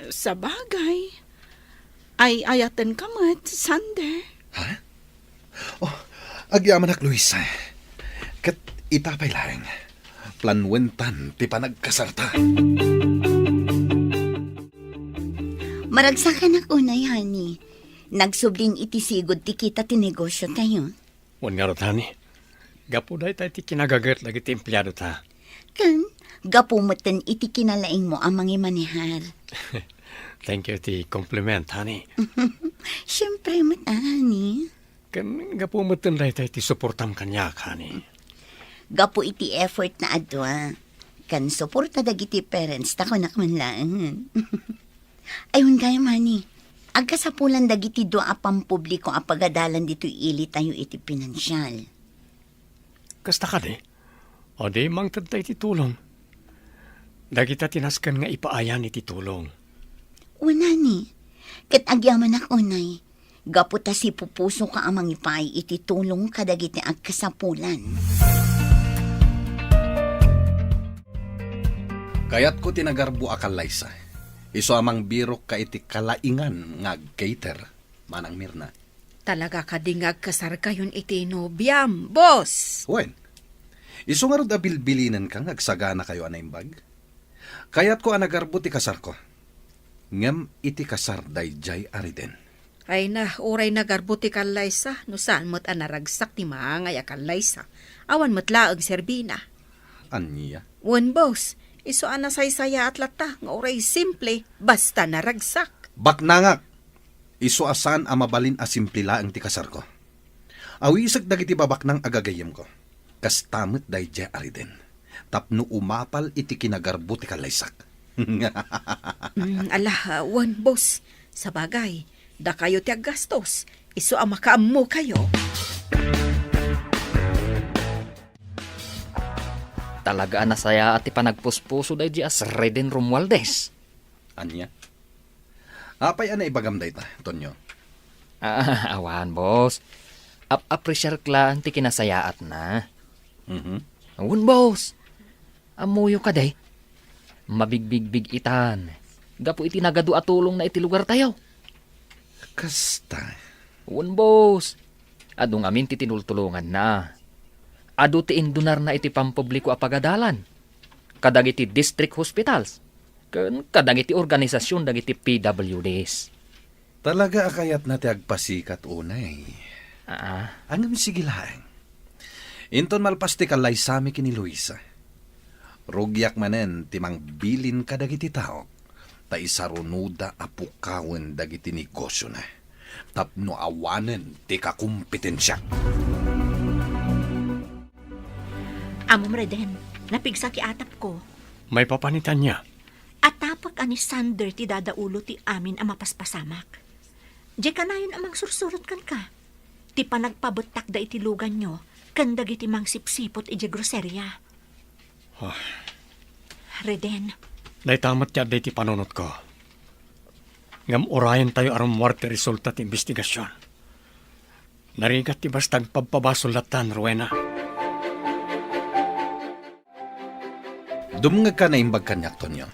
Sabagay, ay-ayatenka met, Sander. Ha? Oh, agyamanak, Luisa. Ket ita pay laeng, planuentan ti panagkasarta. Maragsakanak unay, honey. Nagsublin iti sigud ti kita ti negosyo tayo. Wen ngarud, honey. Gapu dayta iti kinagaget dagiti empleadota. Ken, gapu metten iti kinalaingmo a mangimanehar. Thank you iti compliment, honey. Siempre met, honey. Ken gapu metten dayta iti suportam kaniak, honey. Gapu iti effort na adua. Ken suporta dagiti parents ta kunak man laeng. Ay, wen gayam, honey. Agkasapulan dagiti dua a pampubliko a pagadalan ditoy ili tayo iti pinansial. Kasta kadi? O di mangtedta iti tulong. Dagita ti nasken nga ipaayan iti tulong. Wen, honey. Ket agyamanak unay, gapu ta sipupusoka a mangipaay iti tulong kadagiti agkasapulan. Kayatko ti nagarbo a kallaysa. Isu a mangbirokka iti kalaingan nga ag-cater, Manang Mirna. Talaga kadi nga agkasarkayon iti nobiam, boss? Wen, isu ngarud a bilbilinenka nga agsaganakayo a naimbag? Kayatko a nagarbo ti kasarko. Ngem iti kasar daydiay a Reden. Ay na, uray nagarbo ti kallaysa, no saan met a naragsak ti maangay a kallaysa. Awan met laeng serbina. Ania? Wen, boss, isu a nasaysayaat latta nga uray simple, basta naragsak. Baknangak! Isu a saan a mabalin a simple laeng ti kasarko. Awisek dagiti babaknang a gagayyemko. Kasta met daydiay a Reden. Tapno umapal iti kinagarbo ti kallaysak. Mm, ala, wen, boss. Sabagay, dakayo ti aggastos. Isu a makaammokayo. Talaga a nasayaat ti panagpuspuso daydiay a Reden Romualdez. Ania? Apay a naibagam dayta, Tonyo? Ah, awan, boss. Ap-appreciarek laeng ti kinasayaatna. Mhm. Wen, boss. Ammoyo kadi? Mabigbigbig-itan gapu iti nagadu a tulongna iti lugartayo. Kasta. Wen, boss. Adu ngamin ti tinultulonganna. Adu ti indunarna iti pampubliko a pagadalan kadagiti district hospitals ken kadagiti organisasion dagiti P W Ds. Talaga a kayatna ti agpasikat unay. Aa. Ngem sige laeng. Inton malpas ti kallaysami ken ni Luisa, rugiak manen ti mangbilin kadagiti taok ta isarunoda a pukawen dagiti negosiona tapno awanen ti kakompetensiak. Amom, Reden, napigsa ti atapko. Maipapan ita ania? Atapek a ni Sander ti dadaulo ti amin a mapaspasamak. Diay kanayon a mangsursurot kenka. Ti panagpabettakda iti luganyo ken dagiti mangsipsiput idiay groseria. Ah. Reden. Dayta met ti adda iti panunotko. Ngem urayentayo a rummuar ti resulta ti imbestigasion. Narigat ti basta agpabpabasol latta, Rowena. Dumngegka naimbag kaniak, Tonyo.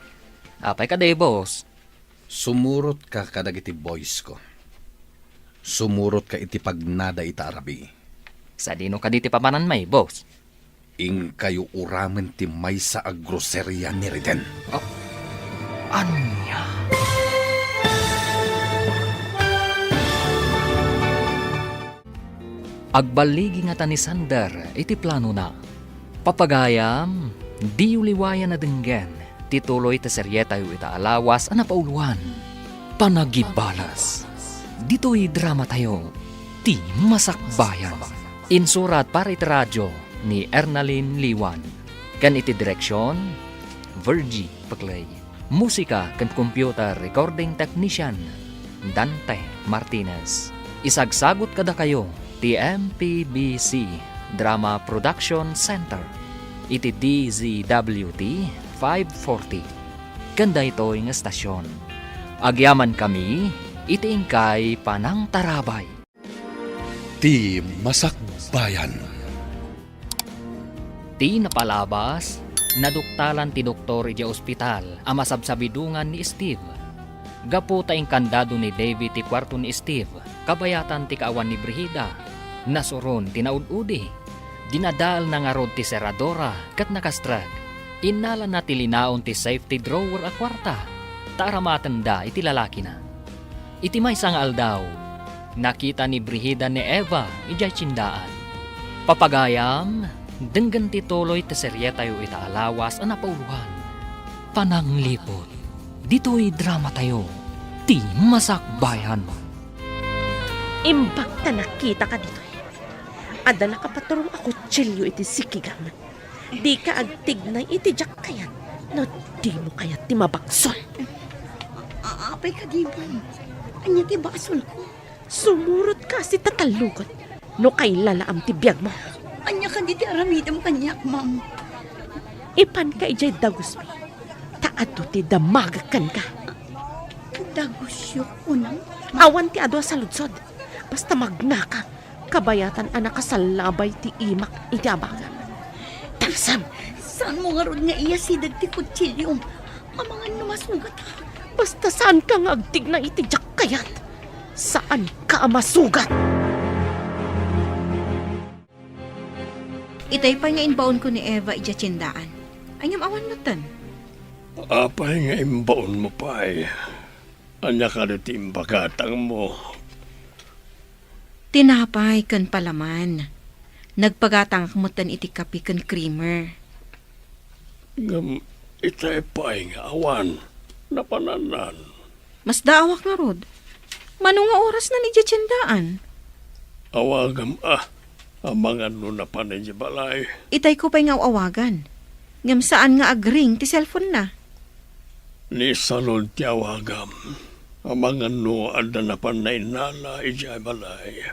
Apay kadi, boss? Sumurotka kadagiti boysko. Sumurotka iti pagnada ita a rabii. Sadino kadi ti papananmi, boss? Inkayo uramen ti maysa a groseria ni Reden. Ah, ania? Agballigi ngata ni Sander iti planona. Papagayam, diyo liwayan a denggen ti tuloy ti serietayo ita a lawas a napauloan, Panagibalas. Ditoy dramatayo, Ti Masakbayan. Insurat para iti radio ni Ernalyn Liwan, ken iti direksion, Virgie Peclay. Musika ken computer recording technician, Dante Martinez. Isagsagut kadakayo ti M P B C Drama Production Center iti D Z W T five forty. Ken daytoy nga estasion, Agyamankami iti inkay panangtarabay. Ti Masakbayan. Ti napalabas, naduktalan ti doktor idiay ospital a masabsabidongan ni Steve. Gapu ta inkandado ni Davy ti kuarto ni Steve, kabayatan ti kaawan ni Brigida, nasuron ti naud-udi. Dinadaelna ngarud ti seradora ket nakastrek. Innalana ti linaon ti safety drawer a kuarta, ta aramatenda iti lalakina. Iti maysa nga aldaw, nakita ni Brigida ni Eva idiay tiendaan. Papagayam, denggen ti tuloy ti serietayo ita a lawas a napauloan. Panangliput, ditoy dramatayo, Ti Masakbayan. Imbag ta nakitaka ditoy, adda nakapaturong a kutsilio iti sikigam. Dika agtignay iti diak kayat no dimo kayat ti mabaksol. A-, apay kadi, ma'am? Ania ti basolko? Sumurotka a sitatallugot no kailalaam ti biagmo. Ania kadi ti aramidem kaniak, ma'am? Ipanka idiay dagusmi, ta adu ti damagek kenka. Dagusyo, kunam? Awan ti adu a saludsod. Basta magnaka, kabayatan a nakasallabay ti imak iti abagam. Tangsam! Saanmo ngarud nga iyasideg ti kutsilio? Amangan no masugatak. Basta saanka nga agtignay iti diak kayat, saanka a masugat. Itay pay nga imbaonko ni Eva idiay tiendaan. Aniam awan metten? Apay nga imbaonmo pay? Ania kadi ti imbagatangmo? Tinapay ken palaman. Nagpagatangak metten iti kape ken creamer. Ngem itay pay nga awan napanannan. Masdaawak ngarud. Mano nga oras nan idiay tiendaan? Awagam a, amangan no napan idiay balay. Itayko pay nga aw-awagan. Ngem saan nga agring ti cellphone na. Ni Salud ti awagam. Amangan no adda napan nainnala idiay balay.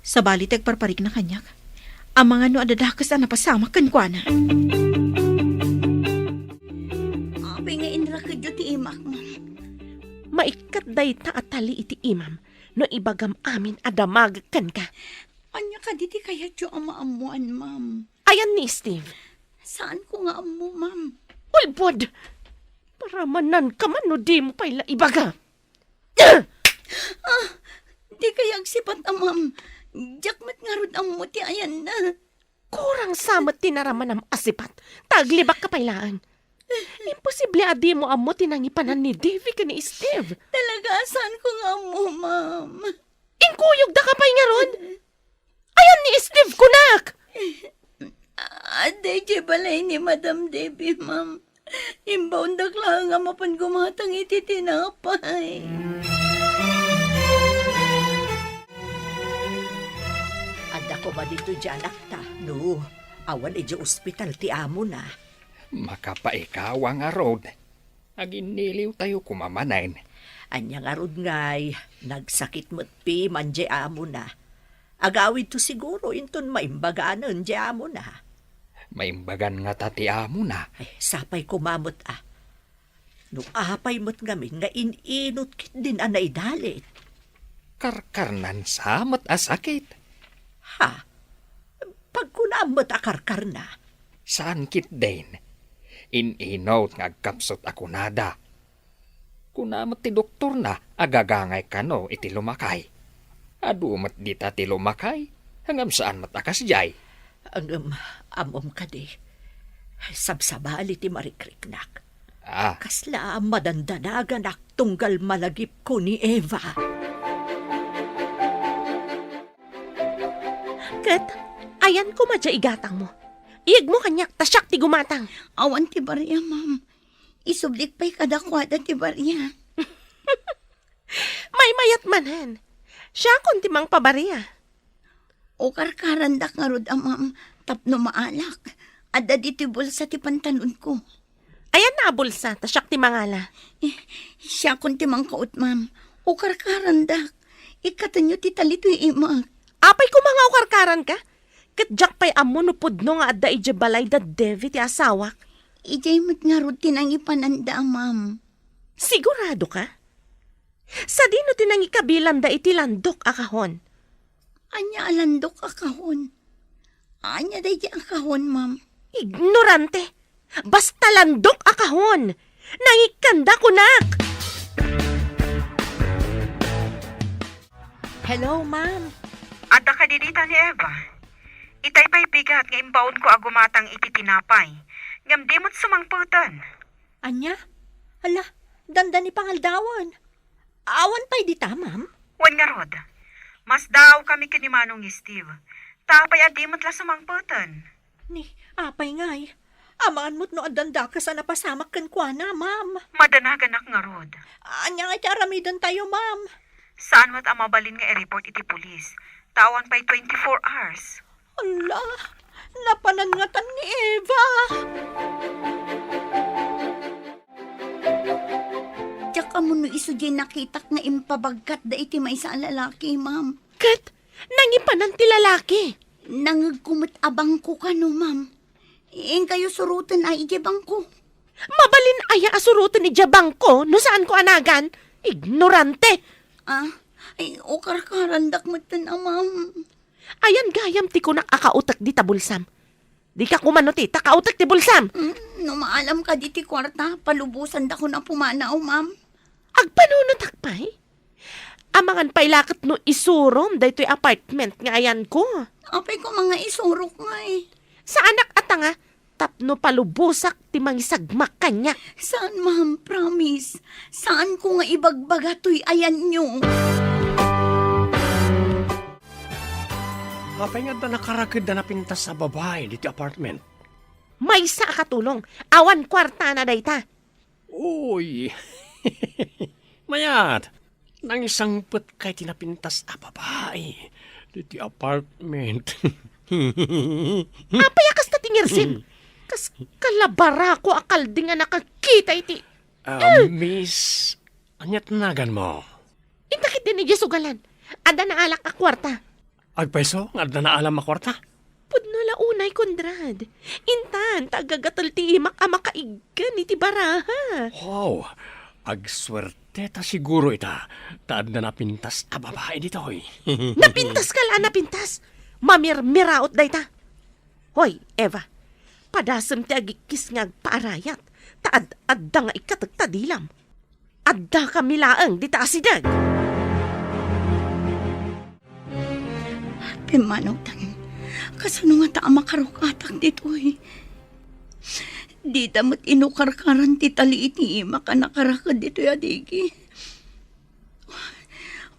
Sabali ti agparparikna kaniak. Amangan no adda dakes a napasamak kenkuana. Apay nga inrakedyo ti imak, ma'am? Maikkat dayta a tali iti imam no ibagam amin a damagek kenka. Ania kadi ti kayatyo a maammoan, ma'am? Ayan ni Steve. Saanko nga ammo, ma'am. Ulbod! Paramananka man no dimo pay la ibaga. Ah! Dikay agsipat a, ma'am. Diak met ngarud ammo ti ayanna. Kurang sa met ti naramanam a sipat, ta aglibakka pay laeng. Imposible a dimo ammo ti nangipanan ni Davy ken ni Steve. Talaga, saanko nga ammo, ma'am. Inkuyogdaka pay ngarud? Ayan ni Steve, kunak! Adda idiay balay ni Madam Debbie, ma'am. Imbaondak laeng a mapan gumatang iti tinapay. Adda koma ditoy diay anakta, no awan idiay ospital ti amona. Makapaikawa ngarud. Aginniliwtayo koma manen. Ania ngarud ngay, nagsakit met piman diay amona. Agawidto siguro inton maimbaganen diay amona. Maimbagan ngata ti amona? Ay, sapay koma met a. No apay met ngamin nga in-inot ketdin a naidalit? Karkarnan sa met a sakit. Ha? Pagkunam met a karkarna? Saan ketdin. In-inot nga agkapsut a kunada. Kuna met ti doktorna a gagangay kano iti lumakay. Adu met dita ti lumakay, ngem saan met a kasdiay. Ngem ammom kadi, sabsabali ti marikriknak. Ah. Kasla madandanaganak tunggal malagipko ni Eva. Ket, ayan koma diay igatangmo. Iyegmo kaniak, ta siak ti gumatang. Awan ti baria, ma'am. Isublik pay kadakuada ti baria. Maymayat manen. Siakon ti mangpabaria. O karkarandak ngarud a, ma'am, tapno maalak. Adda ditoy bulsa ti pantalonko. Ayanna a bulsa, ta siak ti mangala. Eh, siakon ti mangkaut, ma'am. O karkarandak. Ikkatenyo ti talitoy imak. Apay koma nga o karkaranka? Ket diak pay ammo no pudno nga adda idiay balay da Devi ti asawak. Idiay met ngarud ti nangipananda, ma'am. Sigurado ka? Sadino ti nangikabilanda iti landok a kahon? Ania a landok a kahon? Ania daydi a kahon, ma'am? Ignorante! Basta landok a kahon! Nangikkanda kunak! Hello, ma'am. Adda kadi dita ni Eva? Itay pay bigat nga imbaonko a gumatang iti tinapay, ngem di met sumangpeten. Ania? Hala, dandani pangaldawen. Awan pay dita, ma'am? Wen ngarud. Masdaawkami ken ni Manong Steve. Ta apay a di met la sumangpeten? Ni, apay ngay? Amangan met no addan dakes a napasamak kenkuana, ma'am. Madanaganak ngarud. Ania ngay ti aramidentayo, ma'am? Saan met a mabalin nga i-report iti pulis. Ta awan pay twenty-four hours. Ala, napanan ngatan ni Eva. Diak ammo no isu diay nakitak nga impabagkatda iti maysa a lalaki, ma'am. Ket nangipanan ti lalaki? Nangegko met a bangko kano, ma'am. Inkayo suroten ay idiay bangko. Mabalin aya a suroten idiay bangko no saanko a nagan? Ignorante! Ah, ay, o karkarandak metten a, ma'am. Ayan gayam ti kunak a kautek dita bulsam. Dika kumano ti ta kautek ti bulsam. Mm, no maalam kadi ti kuarta, palubosandakon a pumanaw, ma'am. Agpanunotak pay? Amangan pay la ket no isurom daytoy apartment nga ayanko. Apay koma nga isurok ngay? Saanak a tanga tapno palubosak ti mangisagmak kaniak. Saan, ma'am, promise. Saanko nga ibagbaga toy ayanyo. Apay nga adda nakaraked a napintas a babai ditoy apartment? Maysa a katulong, awan kuartana dayta. Uy! Mayat, nangisangpetkay ti napintas a babai ditoy apartment. Apay a kasta ti ngirsem? Kas kalabarako a kalding a nakakita iti Ah, Miss, ania ti naganmo? Inta ketdin idiay sugalan. Adda naalak a kuarta. Agpayso nga adda naalam a kuarta? Pudno la unay, Conrad. Intan, ta agagatel ti imak a makaiggan iti baraha. Wow, agsuerte ta siguro ita, ta adda napintas a babai ditoy. Napintas ka la, napintas. Mamirmiraot dayta. Hoy, Eva, padasem ti agikkis nga agpaarayat, ta ad-adda nga ikkatek ta dilam. Addakami laeng dita asideg. Pimmanawtan, kasano ngata a makarukatak ditoy? Dida met inukarkaran ti tali iti imak a nakaraked ditoy a digi.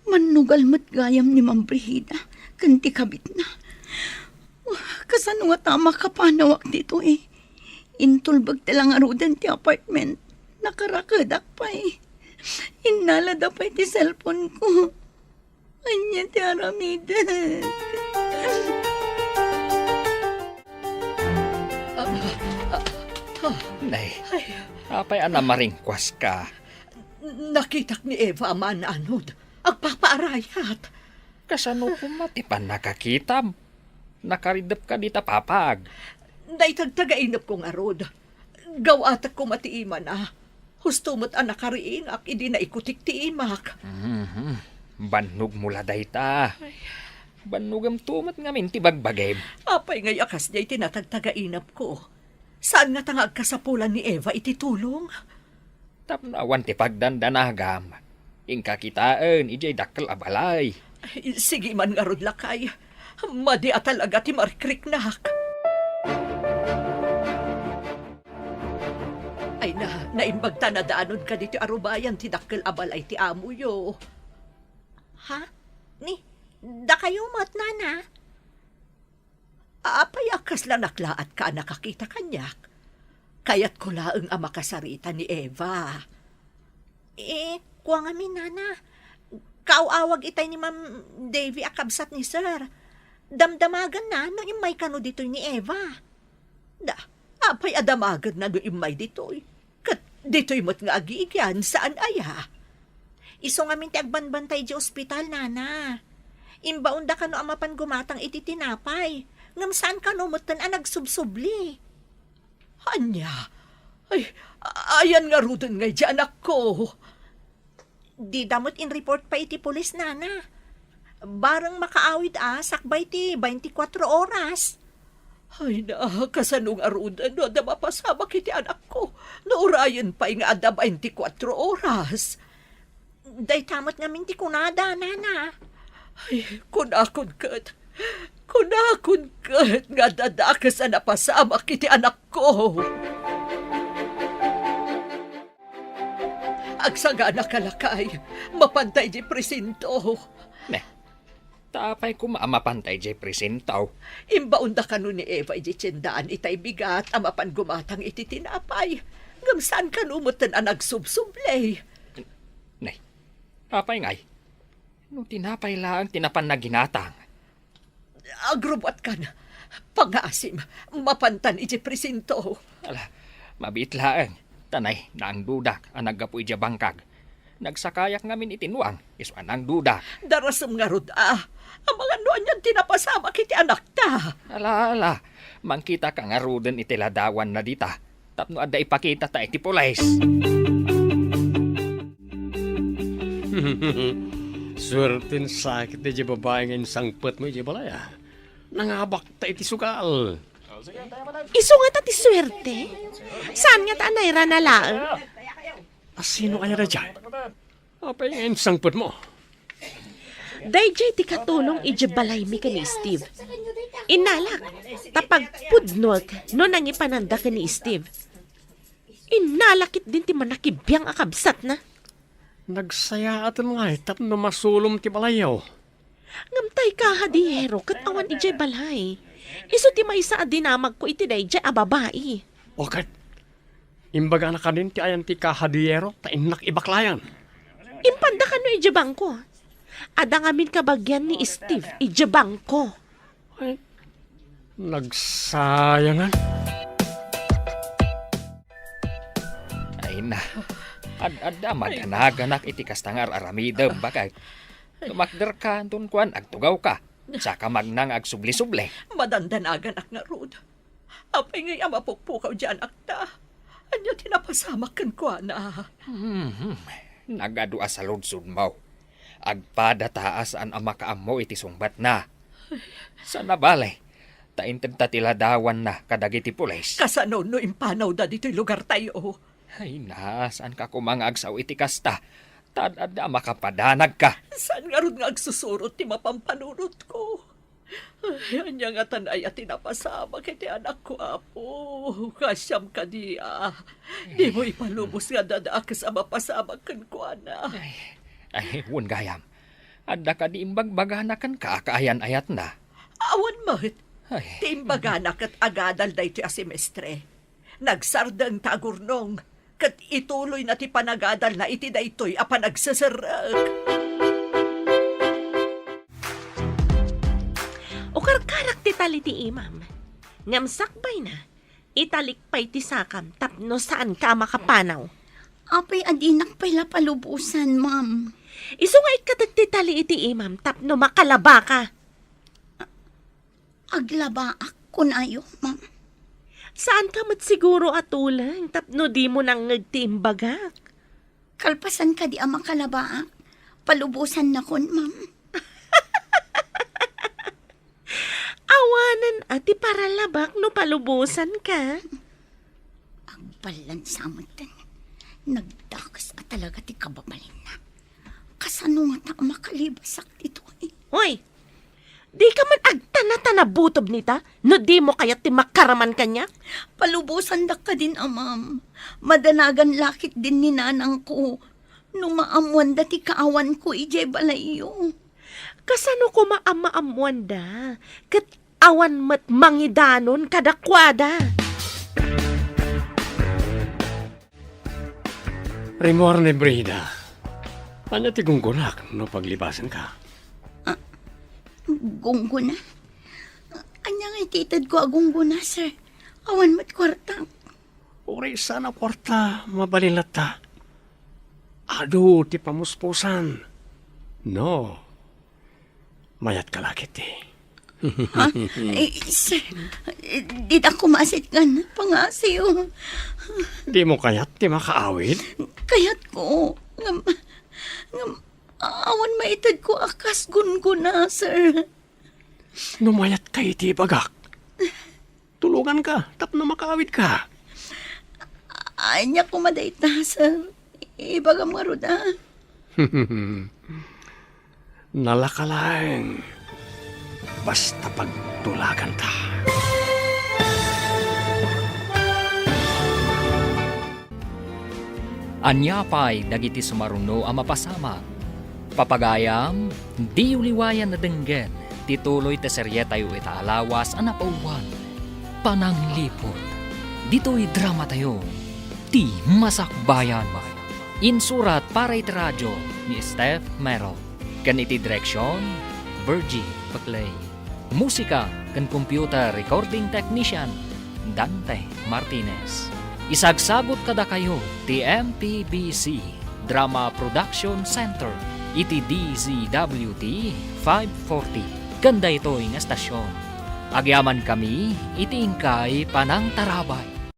Mannugal met gayam ni Ma'am Brigida ken ti kabitna. Kasano ngata a makapanawak ditoy? Intulbek ti la ngaruden ti apartment. Nakarakedak pay. Innalada pay ti cellphone ko. Ania ti aramidek? Ah, ah, ah. Nay, ay, apay a namaringkuaska? Nakitak ni Eva a maananod. Agpapaarayat. Kasano koma ti pannakakitam? Nakaridepka dita papag. Dayta agtagainepko ngarud. Gawatek koma ti imana. Husto met a nakariingak idi naikutik ti imak. Mhm. Bannogmo la dayta. Ay. Bannogemto met ngamin ti bagbagim. Apay ngay a kasdiay ti natagtagainepko? Saan ngata nga agkasapulan ni Eva iti tulong? Tapno awan ti pagdandanagam, inka kitaen idiay dakkel a balay. Ay, sige man ngarud, lakay. Madi a talaga ti marikriknak. Ay na, naimbag ta nadaanonka ditoy arubayan ti dakkel a balay ti amoyo. Ha? Ni, dakayo met, nana? Apay a kasla naklaatka a nakakita kaniak? Kayatko laeng a makasarita ni Eva. Eh, kua ngamin, nana. Kaaw-awag itay ni Ma'am Davy a kabsat ni Sir. Damdamaganna no immay kano ditoy ni Eva. Da, apay a damagenna no immay ditoy? Ket ditoy met nga agigian, saan aya? Isu ngamin ti agbanbantay idiay ospital, nana. Imbaonda kano a mapan gumatang iti tinapay, ngem saan kano metten a nagsubsubli. Ania? Ay, ayan ngaruden ngay diay anakko. Dida met in-report pay iti pulis, nana. Bareng makaawid a sakbay ti twenty-four oras. Ay na, kasano ngaruden no adda mapasamak iti anakko? No urayen pay nga adda twenty-four oras. Dayta met ngamin ti kunada, nana. Ay, kunakon ket. Kunakon ket nga adda dakes a napasamak iti anakko. Agsagana ka, lakay. Mapanta idiay presinto. Ne, ta apay koma a mapanta idiay presinto? Imbaonda kano ni Eva idiay tiendaan itay bigat a mapan gumatang iti tinapay. Ngem saan kano metten a nagsubsubli. Ne, apay ngay? No tinapay laeng ti napan naginatang. Agrubbuatkan. Pangngaasim, mapantan idiay presinto. Ala, mabiit laeng. Ta nay, naangdudak a naggapu idiay bangkag. Nagsakayak ngamin iti nuang, isu a naangdudak. Darasem ngarud a. Amangan no anian ti napasamak iti anakta. Ala, ala. Mangkitaka ngaruden iti ladawanna dita. Tapno adda ipakitata iti pulis. Suerten sakit daydiay babai nga insangpetmo idiay balay, a. Nangabakta iti sugal. Isu ngata ti suerte? Saan ngata a nairana laeng? A, sino aya daydiay? Apay nga insangpetmo? Daydiay ti katulong idiay balaymi ken ni Steve. Innalak, ta pagpudnok no nangipananda ken ni Steve. Innalak ketdin ti mannakibiang a kabsatna. Nagsayaaten ngay tapno masulom ti balayyo. Ngem tay kahadiyero ket awan idiay balay. Isu ti maysa a dinamagko iti daydiay a babai. O ket, imbagana kadin ti ayan ti kahadiyero ta innak ibaklayan. Impanda kano idiay bangko. Adda ngamin kabagian ni Steve idiay bangko. Ay, nagsayangan. Ay na, ad-adda madanaganak iti kasta nga ar-aramidem, bakay. Tumakderka, anton kuan, agtugawka. Saka magnang agsubli-subli. Madandanaganak ngarud. Apay ngay a mapukpukaw diay anakta? Ania ti napasamak kenkuana? Hmm, nagadu a saludsodmo. Agpada ta a saan a makaammo iti sungbatna. Sana bale, ta intedta ti ladawanna kadagiti pulis. Kasano no impanawda ditoy lugartayo? Ay na, saanka koma nga agsao iti kasta. Ta ad-adda a makapadanagka. Saan ngarud nga agsusurot ti mapampanunotko? Ay, ania ngatan aya ti napasamak iti anakko, Apo? Kasiam kadi a dimo ipalubos nga adda dakes a mapasamak kenkuana. Ay, ay, wen gayam. Adda kadi imbagbagana kenka a kaayan-ayatna? Awan met. Ay. Ti imbagana ket agadal daytoy a semestre. Nagsardeng ta agurnong, ket ituloyna ti panagadalna iti daytoy a panagseserrek. Ukarkarak ti tali ti imam. Ngem sakbayna, italik pay ti sakam tapno saanka a makapanaw. Apay a dinak pay la palubosan, ma'am? Isu nga ikkatek ti tali iti imam tapno makalabaka. Aglabaak, kunayo, ma'am. Saanka met siguro a tuleng tapno dimo nangngeg ti imbagak? Kalpasan kadi a makalabaak, palubosannakon, ma'am. Awanen a ti paralabak no palubosanka. Agballansa metten. Nagdakes a talaga ti kababalinna. Kasano ngata a makalibasak ditoy? Hoy! Dika man agtana-tana butob nita no dimo kayat ti makaraman kaniak? Palubosandak kadin, ma'am. Madanagan la ketdin ni nanangko no maammoanda ti kaawanko idiay balayyo. Kasano koma a maammoanda ket awan met mangidanon kadakuada? Rimmuar ni Brida. Ania ti gunggonak no paglibasenka? Ah, gunggona? Ania nga itedko a gunggona, sir? Awan met kuarta. Uray saan a kuarta, mabalin latta. Adu ti pamuspusan. No. Mayatka la ketdi. Ha? Eh, sir, dida kumasit ngan pangasiw. Dimo kayat ti makaawid? Kayatko. Ngem, Ngem awan maitedko a kas gunggona, sir. No mayatka iti ibagak, tulonganka tapno makaawidka. Ania koma dayta, sir? Ibagam ngarud, a. Nalaka laeng. Basta pagtulaganta. Ania pay dagiti sumaruno a mapasamak? Papagayam, diyo liwayan a denggen ti tuloy ti serietayo ita a lawas a napawan, Panangliput. Ditoy dramatayo, Ti Masakbayan. Insurat para iti radio ni Steph Mero. Ken iti direksion, Virgie Paclay. Musika ken computer recording technician, Dante Martinez. Isagsagut kadakayo ti M P B C Drama Production Center iti D Z W T five forty ken daytoy nga estasion. Agyamankami iti inkay panangtarabay.